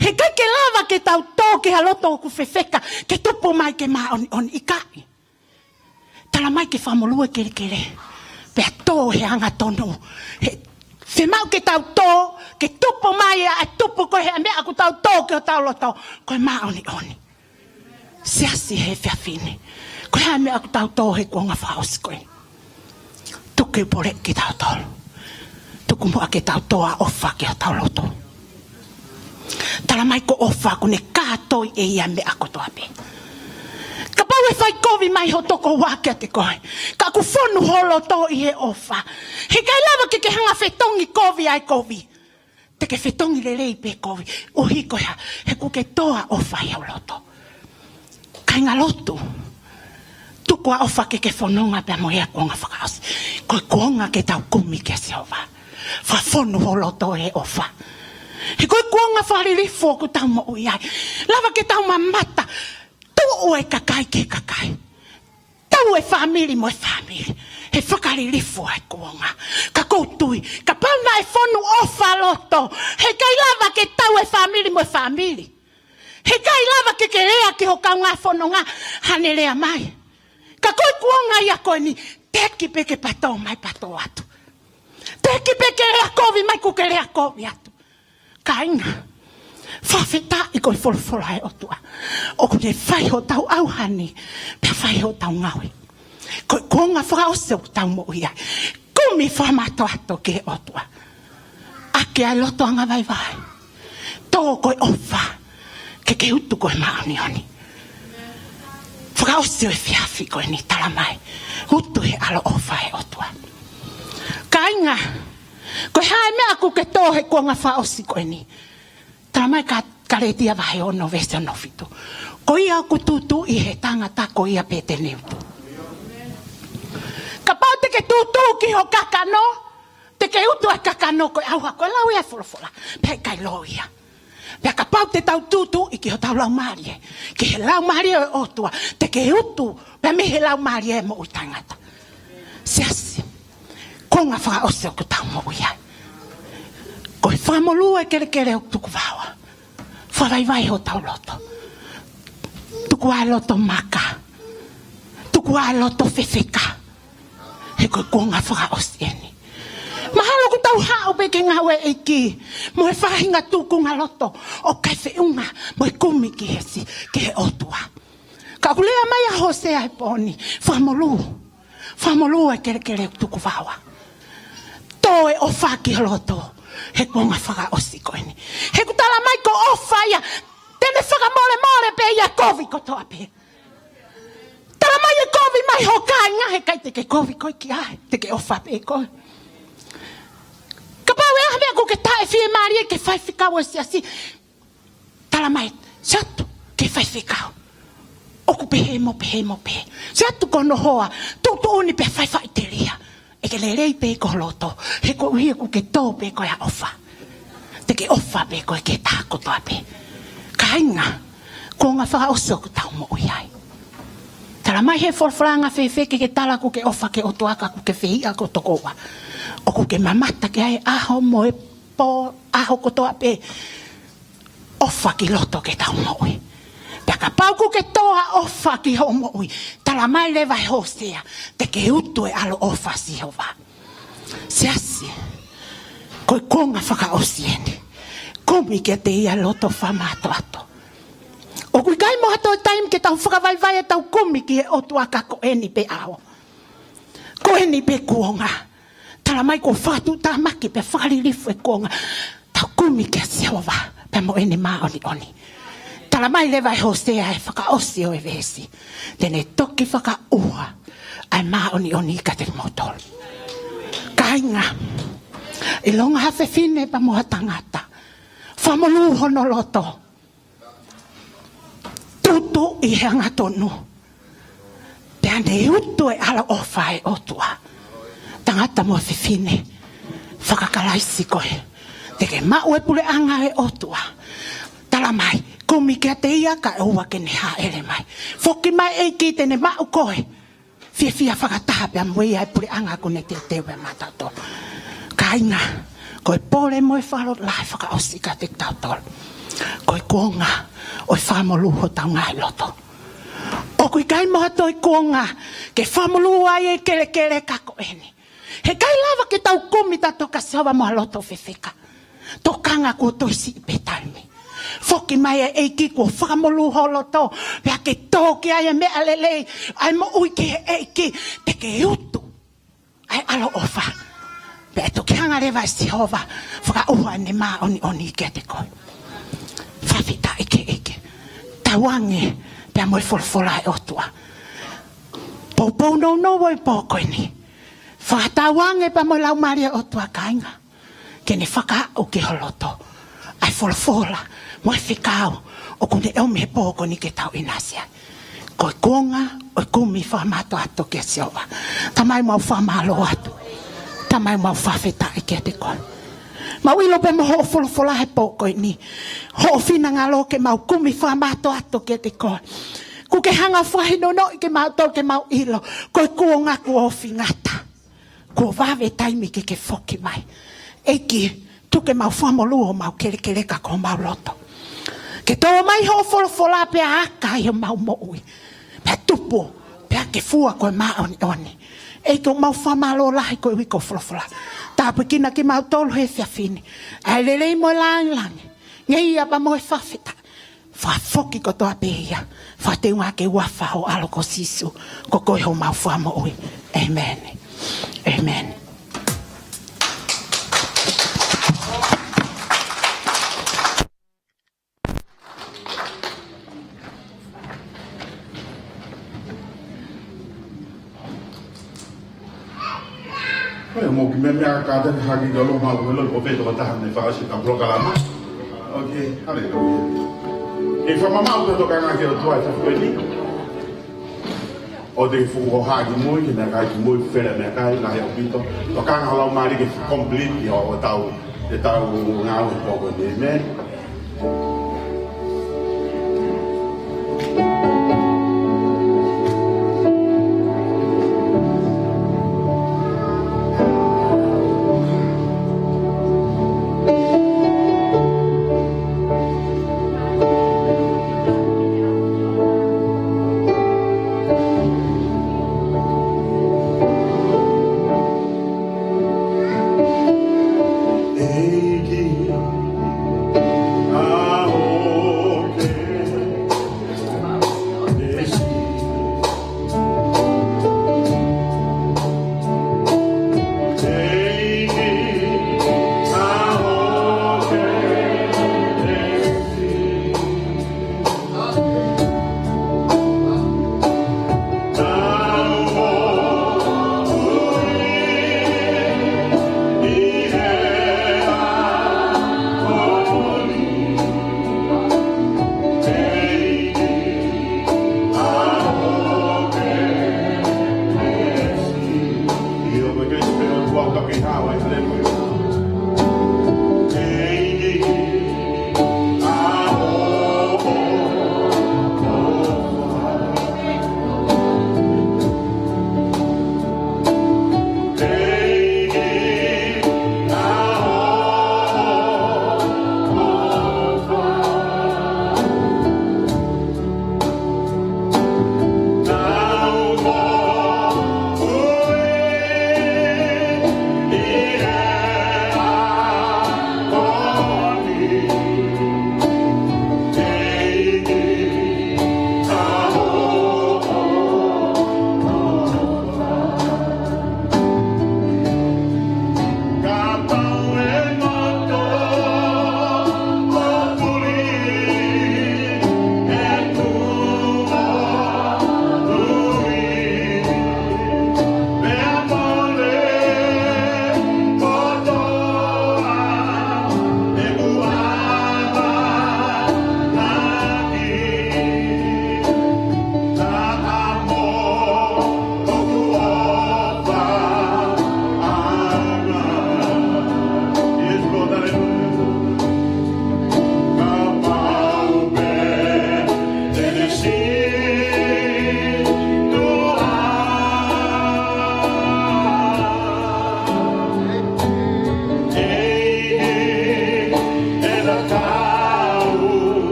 Heʻikai ke lava ke tau tō ki ha loto ʻoku fefeka ke tupu mai ki he māʻoniʻoni, ʻikai. Tala mai ke fakamolū e kelekele pea tō he angatonu. He fiemaʻu ke tau tō ke tupu mai ʻa e tupu ko ē he meʻa ʻoku tau tō ki hotau loto, ko e māʻoniʻoni. Siasi, he efiafi ni, ko e hā e meʻa ʻoku tau tō he kuonga fakaʻosi ko ē? Tuku ke u poleʻi kitautolu. Tuku muʻa ke tau tō ʻa e ʻofa ki hotau loto. Tala mai ko e ʻofa ʻoku ne kātoi ʻe ia e meʻa kotoa pē. Kapau ʻe fai kovi mai ho tokoua kiate koe, ka ʻoku fonu ho loto ʻi he ʻofa, heʻikai lava ke ke hanga fetongi kovi ʻa e kovi. Te ke fetongi lelei pē kovi. ʻUhi ko e hā? He ʻoku ke tō ʻa e ʻofa ʻi ho loto. Kāinga lotu, tuku ʻa e ʻofa ke ke fononga pea mo ia he kuonga fakaʻosi. Ko e kuonga ke tau kumi kia Sihova, fakafonu ho loto he ʻofa. He ko e kuonga fakalilifu ʻoku tau moʻui ai. Lava ke tau mamata, tuʻu e kakai ki he kakai, tau e fāmili mo e fāmili he fakalilifu ʻa e kuonga. Ka ʻoku ou tui, kapau naʻe fonu ʻofa loto, heʻikai lava ke tau e fāmili mo e fāmili. Heʻikai lava ke ke lea ki ho kaungā fononga, hane lea mai. Ka ko e kuonga ia ko eni, teʻeki pē ke patō mai, patō atu. Teʻeki pē ke lea kovi mai, ʻoku ke lea kovi atu. Kāinga, fakafetaʻi ko e folofola ʻa e ʻOtua ʻoku ne fai hotau ʻauhani pea fai hotau ngāue. Ko e kuonga fakaʻosi ʻoku tau moʻui ai, kumi fakamātoato ki he ʻOtua. ʻAki ʻa e loto angavaivai. Tō ko e ʻofa ke ke utu ko e māʻoniʻoni. Fakaʻosi ʻo e efiafi ko eni, tala mai, utu he ʻaloʻofa ʻa e ʻOtua. Kāinga, ko e hā e meʻa ʻoku ke tō he kuonga fakaʻosi ko eni? Tala mai ka Kalētia vahe ono veesi ono fitu. Ko ia ʻoku tūtuuʻi he tangata ko ia pē te ne utu. Kapau te ke tūtuuʻi ki ho kakano, te ke utu ʻa e kakano, ko e ʻauha, ko e lau ia ʻa e folofola. Pea ʻikai lō ia. Pea kapau te tau tūtuuʻi ki hotau laumālie, ki he laumālie ʻo e ʻOtua, te ke utu pē mei he laumālie ʻa e moʻui taʻengata. Siasi, konga fakaʻosi ʻoku tau moʻui ai. Ko e fakamolū ʻa e kelekele ʻoku tuku vaoa. Fakavaivai hotau loto. Tuku ā e loto maka. Tuku ā e loto fefeka. He ko e konga fakaʻosi eni. Mahalo ʻoku tau haʻu pē ki he ngāue ʻa e ʻEiki mo e faʻahinga tūkunga loto ʻoku ʻikai feʻunga mo e kumi ki he si-, ki he ʻOtua. Ka ʻoku lea mai ʻa Hōsea he pō ni, fakamolū. Fakamolū ʻa e kelekele ʻoku tuku vaoa. Tō e ʻofa ki ho loto he konga fakaʻosi ko eni. He ʻoku tala mai ko e ʻofa ia, te ne fakamolemole pē ia e kovi kotoa pē. Tala mai ʻe kovi mai ho kāinga, he ʻikai te ke kovi koe ki ai, te ke ʻofa pē koe. Kapau ʻe ʻi ai ha meʻa ʻoku ke taʻefiemālie ki he faifekau ʻo e siasi, tala mai, sio atu ki he faifekau. ʻOku pehē mo pehē mo pehē. Sio atu ki hono hoa, tuʻutuʻuni pea fai faʻiteliha. ʻE ke lelei pē ki ho loto, he koeʻuhi ʻoku ke tō pē koe ʻa e ʻofa. Te ke ʻofa pē koe ki he taha kotoa pē. Kāinga, konga fakaʻosi ʻoku tau moʻui ai. Tala mai he folofola, anga fēfē ke ke tala ʻoku ke ʻofa ki he ʻOtua ka ʻoku ke fehiʻa ki ho tokoua. ʻOku ke mamata ki ai ʻaho mo e pō, ʻaho kotoa pē. ʻOfa ki loto ke tau moʻui. Pea kapau ʻoku ke tō ʻa e ʻofa ki hoʻo moʻui, tala mai leva ʻe Hōsea, te ke utu e ʻaloʻofa ʻa Sihova. Siasi, ko e konga fakaʻosi eni. Kumi kiate ia e loto fakamātoato. ʻOku ʻikai mo ha toe taimi ke tau fakavaivai ʻetau kumi ki he ʻOtua ka ko eni pē ʻaho. Ko eni pē kuonga. Tala mai kuo fakatuʻutāmaki pea fakalilifu e kuonga. Tau kumi kia Sihova pea mo ʻene māʻoniʻoni. Tala mai leva ʻe Hōsea he fakaʻosi ʻo e veesi, te ne toki fakaʻuha ʻa e māʻoniʻoni kiate kimoutolu. Kāinga, ʻilonga ha fefine pea mo ha tangata, fakamolū hono loto, tūtuuʻi he angatonu, pea ne utu e ʻaloʻofa ʻa e ʻOtua. Tangata mo fefine faka-Kalaisi koe, te ke maʻu e puleʻanga ʻo e ʻOtua. Tala mai, kumi kiate ia kae ʻoua ke ne hāʻele mai. Foki mai ʻEiki, te ne maʻu koe. Fiefia fakataha pea mo ia he puleʻanga kuo ne teuteu pea maʻatautolu. Kāinga, ko e pole mo e fakalotolahi fakaʻosi kiate kitautolu, ko e kuonga ʻo e fakamolū hotau ngaahi loto. ʻOku ʻikai mo ha toe kuonga ke fakamolū ai e kelekele ka ko eni. He ʻikai lava ke tau kumi tautolu kia Sihova mo ha loto fefeka. Tokanga kuo toe siʻi pē taimi. Foki mai e ʻEiki kuo fakamolū ho loto, pea ke tō ki ai e meʻa lelei, ʻa e moʻui ki he ʻEiki, te ke utu ʻa e ʻaloʻofa. Pea toki hanga leva ʻe Sihova fakaʻuha ʻene māʻoniʻoni kiate koe. Fakafetaʻi ki he ʻEiki. Tauange pea mo e folofola ʻa e ʻOtua. Poupou nounou ʻo e pō ko eni. Fakatauange pea mo e Laumālie ʻo e ʻOtua, kāinga, ke ne fakaaʻu ki ho loto ʻa e folofola mo e fekau ʻoku ne ʻomi he pō ko eni ke tau ʻinasi ai. Ko e kuonga ʻo e kumi fakamātoato kia Sihova. Tamai, mau fakamālō atu. Tamai, mau fakafetaʻi kiate koe. Mau ʻilo pē mo hoʻo folofola he pō ko eni, hoʻo finangalo ke mau kumi fakamātoato kiate koe. ʻOku ke hanga ʻo fakahinohinoʻi kimautolu ke mau ʻilo ko e kuonga kuo ofi ngata. Kuo vave taimi ke ke foki mai. ʻEiki, tuku ke mau fakamolū homau kelekele ka ko homau loto. Ke tō mai hoʻo folofola pea aka ai homau moʻui, pea tupu, pea ke fua ko e māʻoniʻoni. ʻEiki, ʻoku mau fakamālō lahi koeʻuhi ko hoʻo folofola. Tāpuekina kimautolu he efiafi ni. ʻA e lelei mo e langilangi, ngeia pea mo e fakafetaʻi, fakafoki kotoa pē ia, fakateunga ki he huafa ho ʻAlo ko Sīsū, ko koe homau Fakamoʻui. ʻĒmeni. ʻĒmeni. Ko e mo ki meʻa meʻa ka te haki ka lo ma ko lo ko pe to ka taha ne fakaʻosi ka polokalama. Okay, haleluia. Ke fakamamaʻu pē tokanga ki he ʻOtua he efiafi ni. ʻOua te ke fuʻu hohaʻa ki mui, ke meʻakai ki mui, fele meʻakai, lahi ʻaupito. Tokanga ho laumālie ke complete ʻi hoʻo tau, ʻetau ngāue he pō ko eni, amen.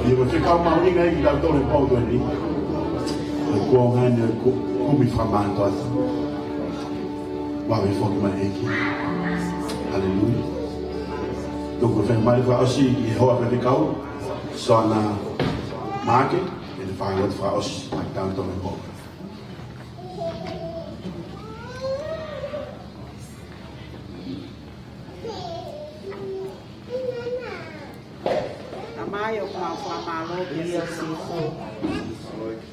ʻIo, ko e fekau mahuʻinga ia kiate kitautolu he pō ko eni. Ko e kuonga eni ʻo e ku-, kumi fakamātoato. Vave foki mai ʻEiki. Haleluia. Tuku e faingamālie fakaʻosi ki he hoa faifekau, Soana Maake, ke ne fai atu e fakaʻosi maʻa kitautolu he pō. Tamai, ʻoku mau fakamālō kiate koe.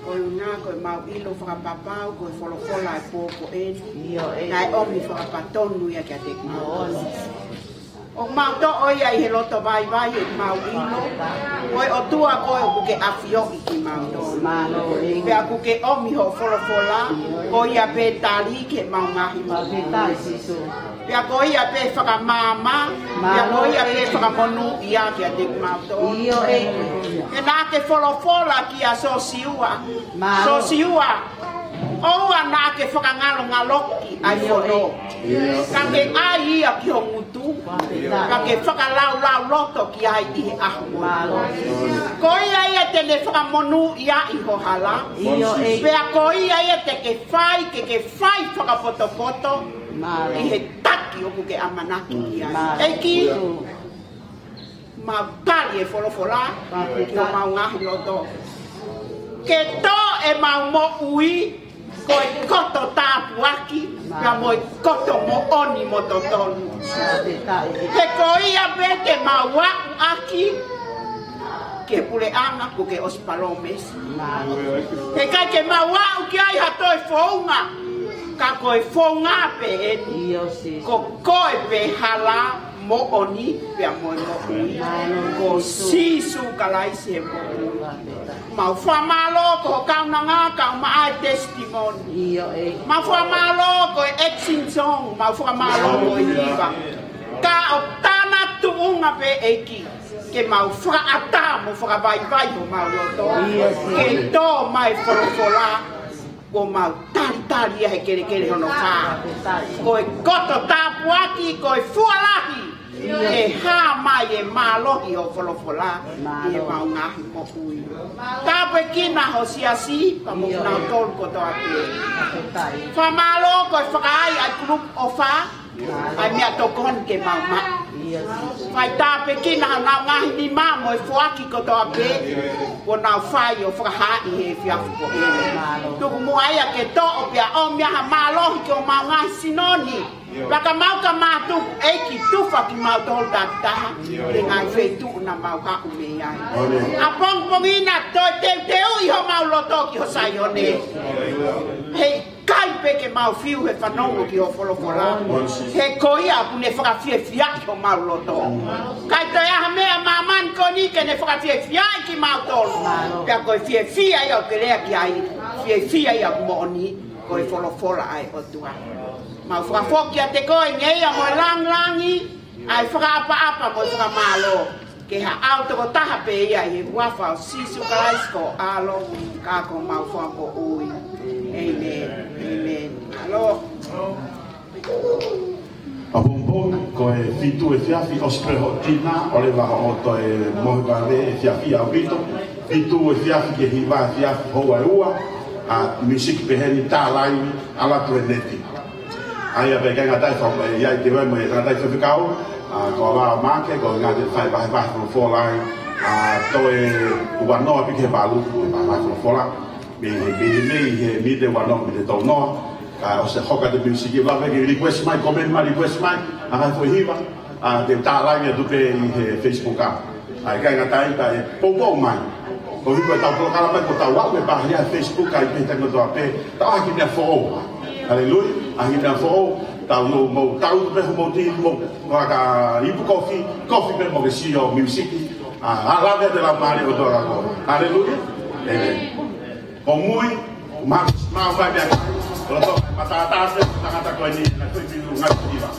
Koeʻuhi ko ʻemau ʻilo fakapapau ko e folofola ʻo e pō ko eni, ʻio, ʻEiki, naʻe ʻomi fakapatonu ia kiate kimautolu. ʻOku mau toʻo ia ʻi he loto vaivai ʻemau ʻilo ko e ʻOtua koe ʻoku ke ʻafioʻi kimautolu. Mālō, ʻEiki. Pea ʻoku ke ʻomi hoʻo folofola, ko ia pē tali ki heʻemau ngaahi moʻui. Pea ko ia pē fakamaama, pea ko ia pē fakamonūʻia kiate kimautolu. ʻIo, ʻEiki. He naʻa ke folofola kia Siosiua. Mālō. Siosiua, ʻoua naʻa ke fakangalongaloki ʻa e fono, ka ke ʻai ia ki ho ngutu, ka ke fakalaulauloto ki ai ʻi he ʻaho. Mālō. Ko ia ia te ne fakamonūʻia ʻi ho hala. ʻIo, ʻEiki. Pea ko ia ia te ke fai, ke ke fai fakapotopoto, mālō, ʻi he taki ʻoku ke ʻamanaki ki ai. Mālō. ʻEiki, mau tali e folofola ki homau ngaahi loto. Ke tō ʻemau moʻui ko e koto tāpuaki, pea mo e koto moʻoni mo totonu. He ko ia pē te mau aʻu ʻaki ki he puleʻanga kuo ke ʻosi palōmesi. He ʻikai ke mau aʻu ki ai ha toe founga, ka ko e founga pē eni. ʻIo, Sīsū. Ko koe pē hala, moʻoni, pea mo e moʻui. Mālō, ko Sīsū. Sīsū Kalaisi e moʻui. Mau fakamālō ko ho kaunanga, kau maʻa e testimony. ʻIo, ʻEiki. Mau fakamālō ko e action song, mau fakamālō ko e hiva. Ka ʻoku tana tuʻunga pē, ʻEiki, ke mau fakaʻatā mo fakavaivai homau loto. ʻIo, ʻEiki. Ke tō mai folofola, kuo mau talitali ia he kelekele hono fā. Ko e koto tāpuaki, ko e fua lahi, ʻe hā mai e mālohi ʻo e folofola ʻi heʻemau ngaahi moʻui. Tāpuekina ho siasi, pea mo kinautolu kotoa pē. Fakamālō ko e fakaai ʻa e kulupu ʻofa, ʻa e meʻatokoni ke mau maʻu. Fai tāpuekina honau ngaahi nima mo e foaki kotoa pē, kuo nau fai ʻo fakahaaʻi he efiafi ko eni. Tuku muʻa ia ke toʻo pea ʻomi ha mālohi ki homau ngaahi sino ni. Pea ka mau ka mātuku, ʻEiki, tufa kimautolu takitaha he ngaahi feituʻu naʻa mau haʻu mei ai. ʻApongipongi na, toe teuteuʻi homau loto ki ho Saione. He ʻikai pē ke mau fiu he fanongo ki ho folofola. He ko ia ʻoku ne fakafiefiaʻi homau loto. ʻIkai toe ʻi ai ha meʻa ʻi māmani ko eni ke ne fakafiefiaʻi kimautolu. Pea ko e fiefia ia ʻoku ke lea ki ai, fiefia ia moʻoni, ko e folofola ʻa e ʻOtua. Mau fakafoki kiate koe ngeia mo e langilangi, ʻa e fakaʻapaʻapa mo e fakamālō, ke haʻu tokotaha pē ia ʻi he huafa ʻo Sīsū Kalaisi ko ho ʻAlo, ka ko homau Fakamoʻui. ʻĒmeni. ʻĒmeni. ʻAlo. ʻApongipongi, ko e fitu efiafi, ʻosi pē hoʻo tina, ʻoleva hoʻo toe mohe vave efiafi ʻaupito. Fitu efiafi ki he hiva efiafi, houa ʻe ua, ʻa e music pehē ni, tā laivi, ʻalu atu he neti. ʻA ia pea ʻikai ngata ai, fai mai ia ʻi he ue mo e tangataʻi faifekau, ʻa, ko Soana Maake, ko e ngata ai fai vahevahe folofola ai, ʻa, toe ua noa pē ki he valu, ko e vahevahe folofola. Mei he, mei he, mei he miniti ua noa, miniti tolu noa, ka ʻosi hoka atu e music, lave ke request mai, comment mai, request mai, ʻa e ngaahi foʻi hiva, ʻa, te u tā laivi atu pē ʻi he Facebook ʻa. ʻA, ʻikai ngata ai, ka ʻe poupou mai. Ko e hiko ʻetau polokalama ko ʻetau aʻu e pāhia he Facebook, ʻa ia pē he taimi kotoa pē, tau ʻai ha kiʻi meʻa foʻou. Haleluia, ʻai ha kiʻi meʻa foʻou, tau nofo, mou tau pē homou tī, mou, ʻo ka ipu kofi, kofi pē mo ke sio music, ʻa, ʻa lave atu e Laumālie ʻo e ʻOtua kia koe. Haleluia. ʻĒmeni. Ko mui, ma, ma fai meʻa, loto, matātā pē, tangata ko eni, na ko i pilu, ngā tū iva.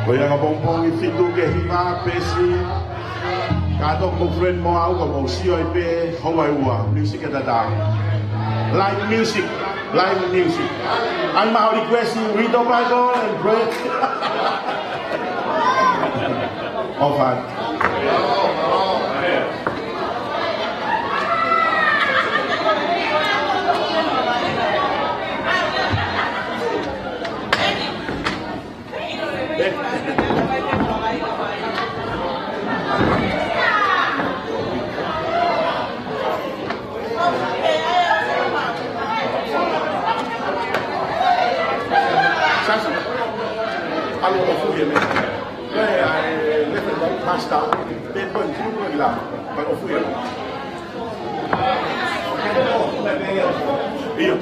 Ko ia ka pongipongi fitu ki he hiva pesi. Kātoa mo friend mo au ka mou sio ai pē, houa ʻe ua, music ʻe tatau. Live music, live music. And my request, read the Bible and pray. All right. Sasi, ʻalu ʻo fuhi e meʻa. Ko e, ʻa e, left and right, pasta, te poi, tu poi la, pa ʻo fuhi e meʻa. ʻIo.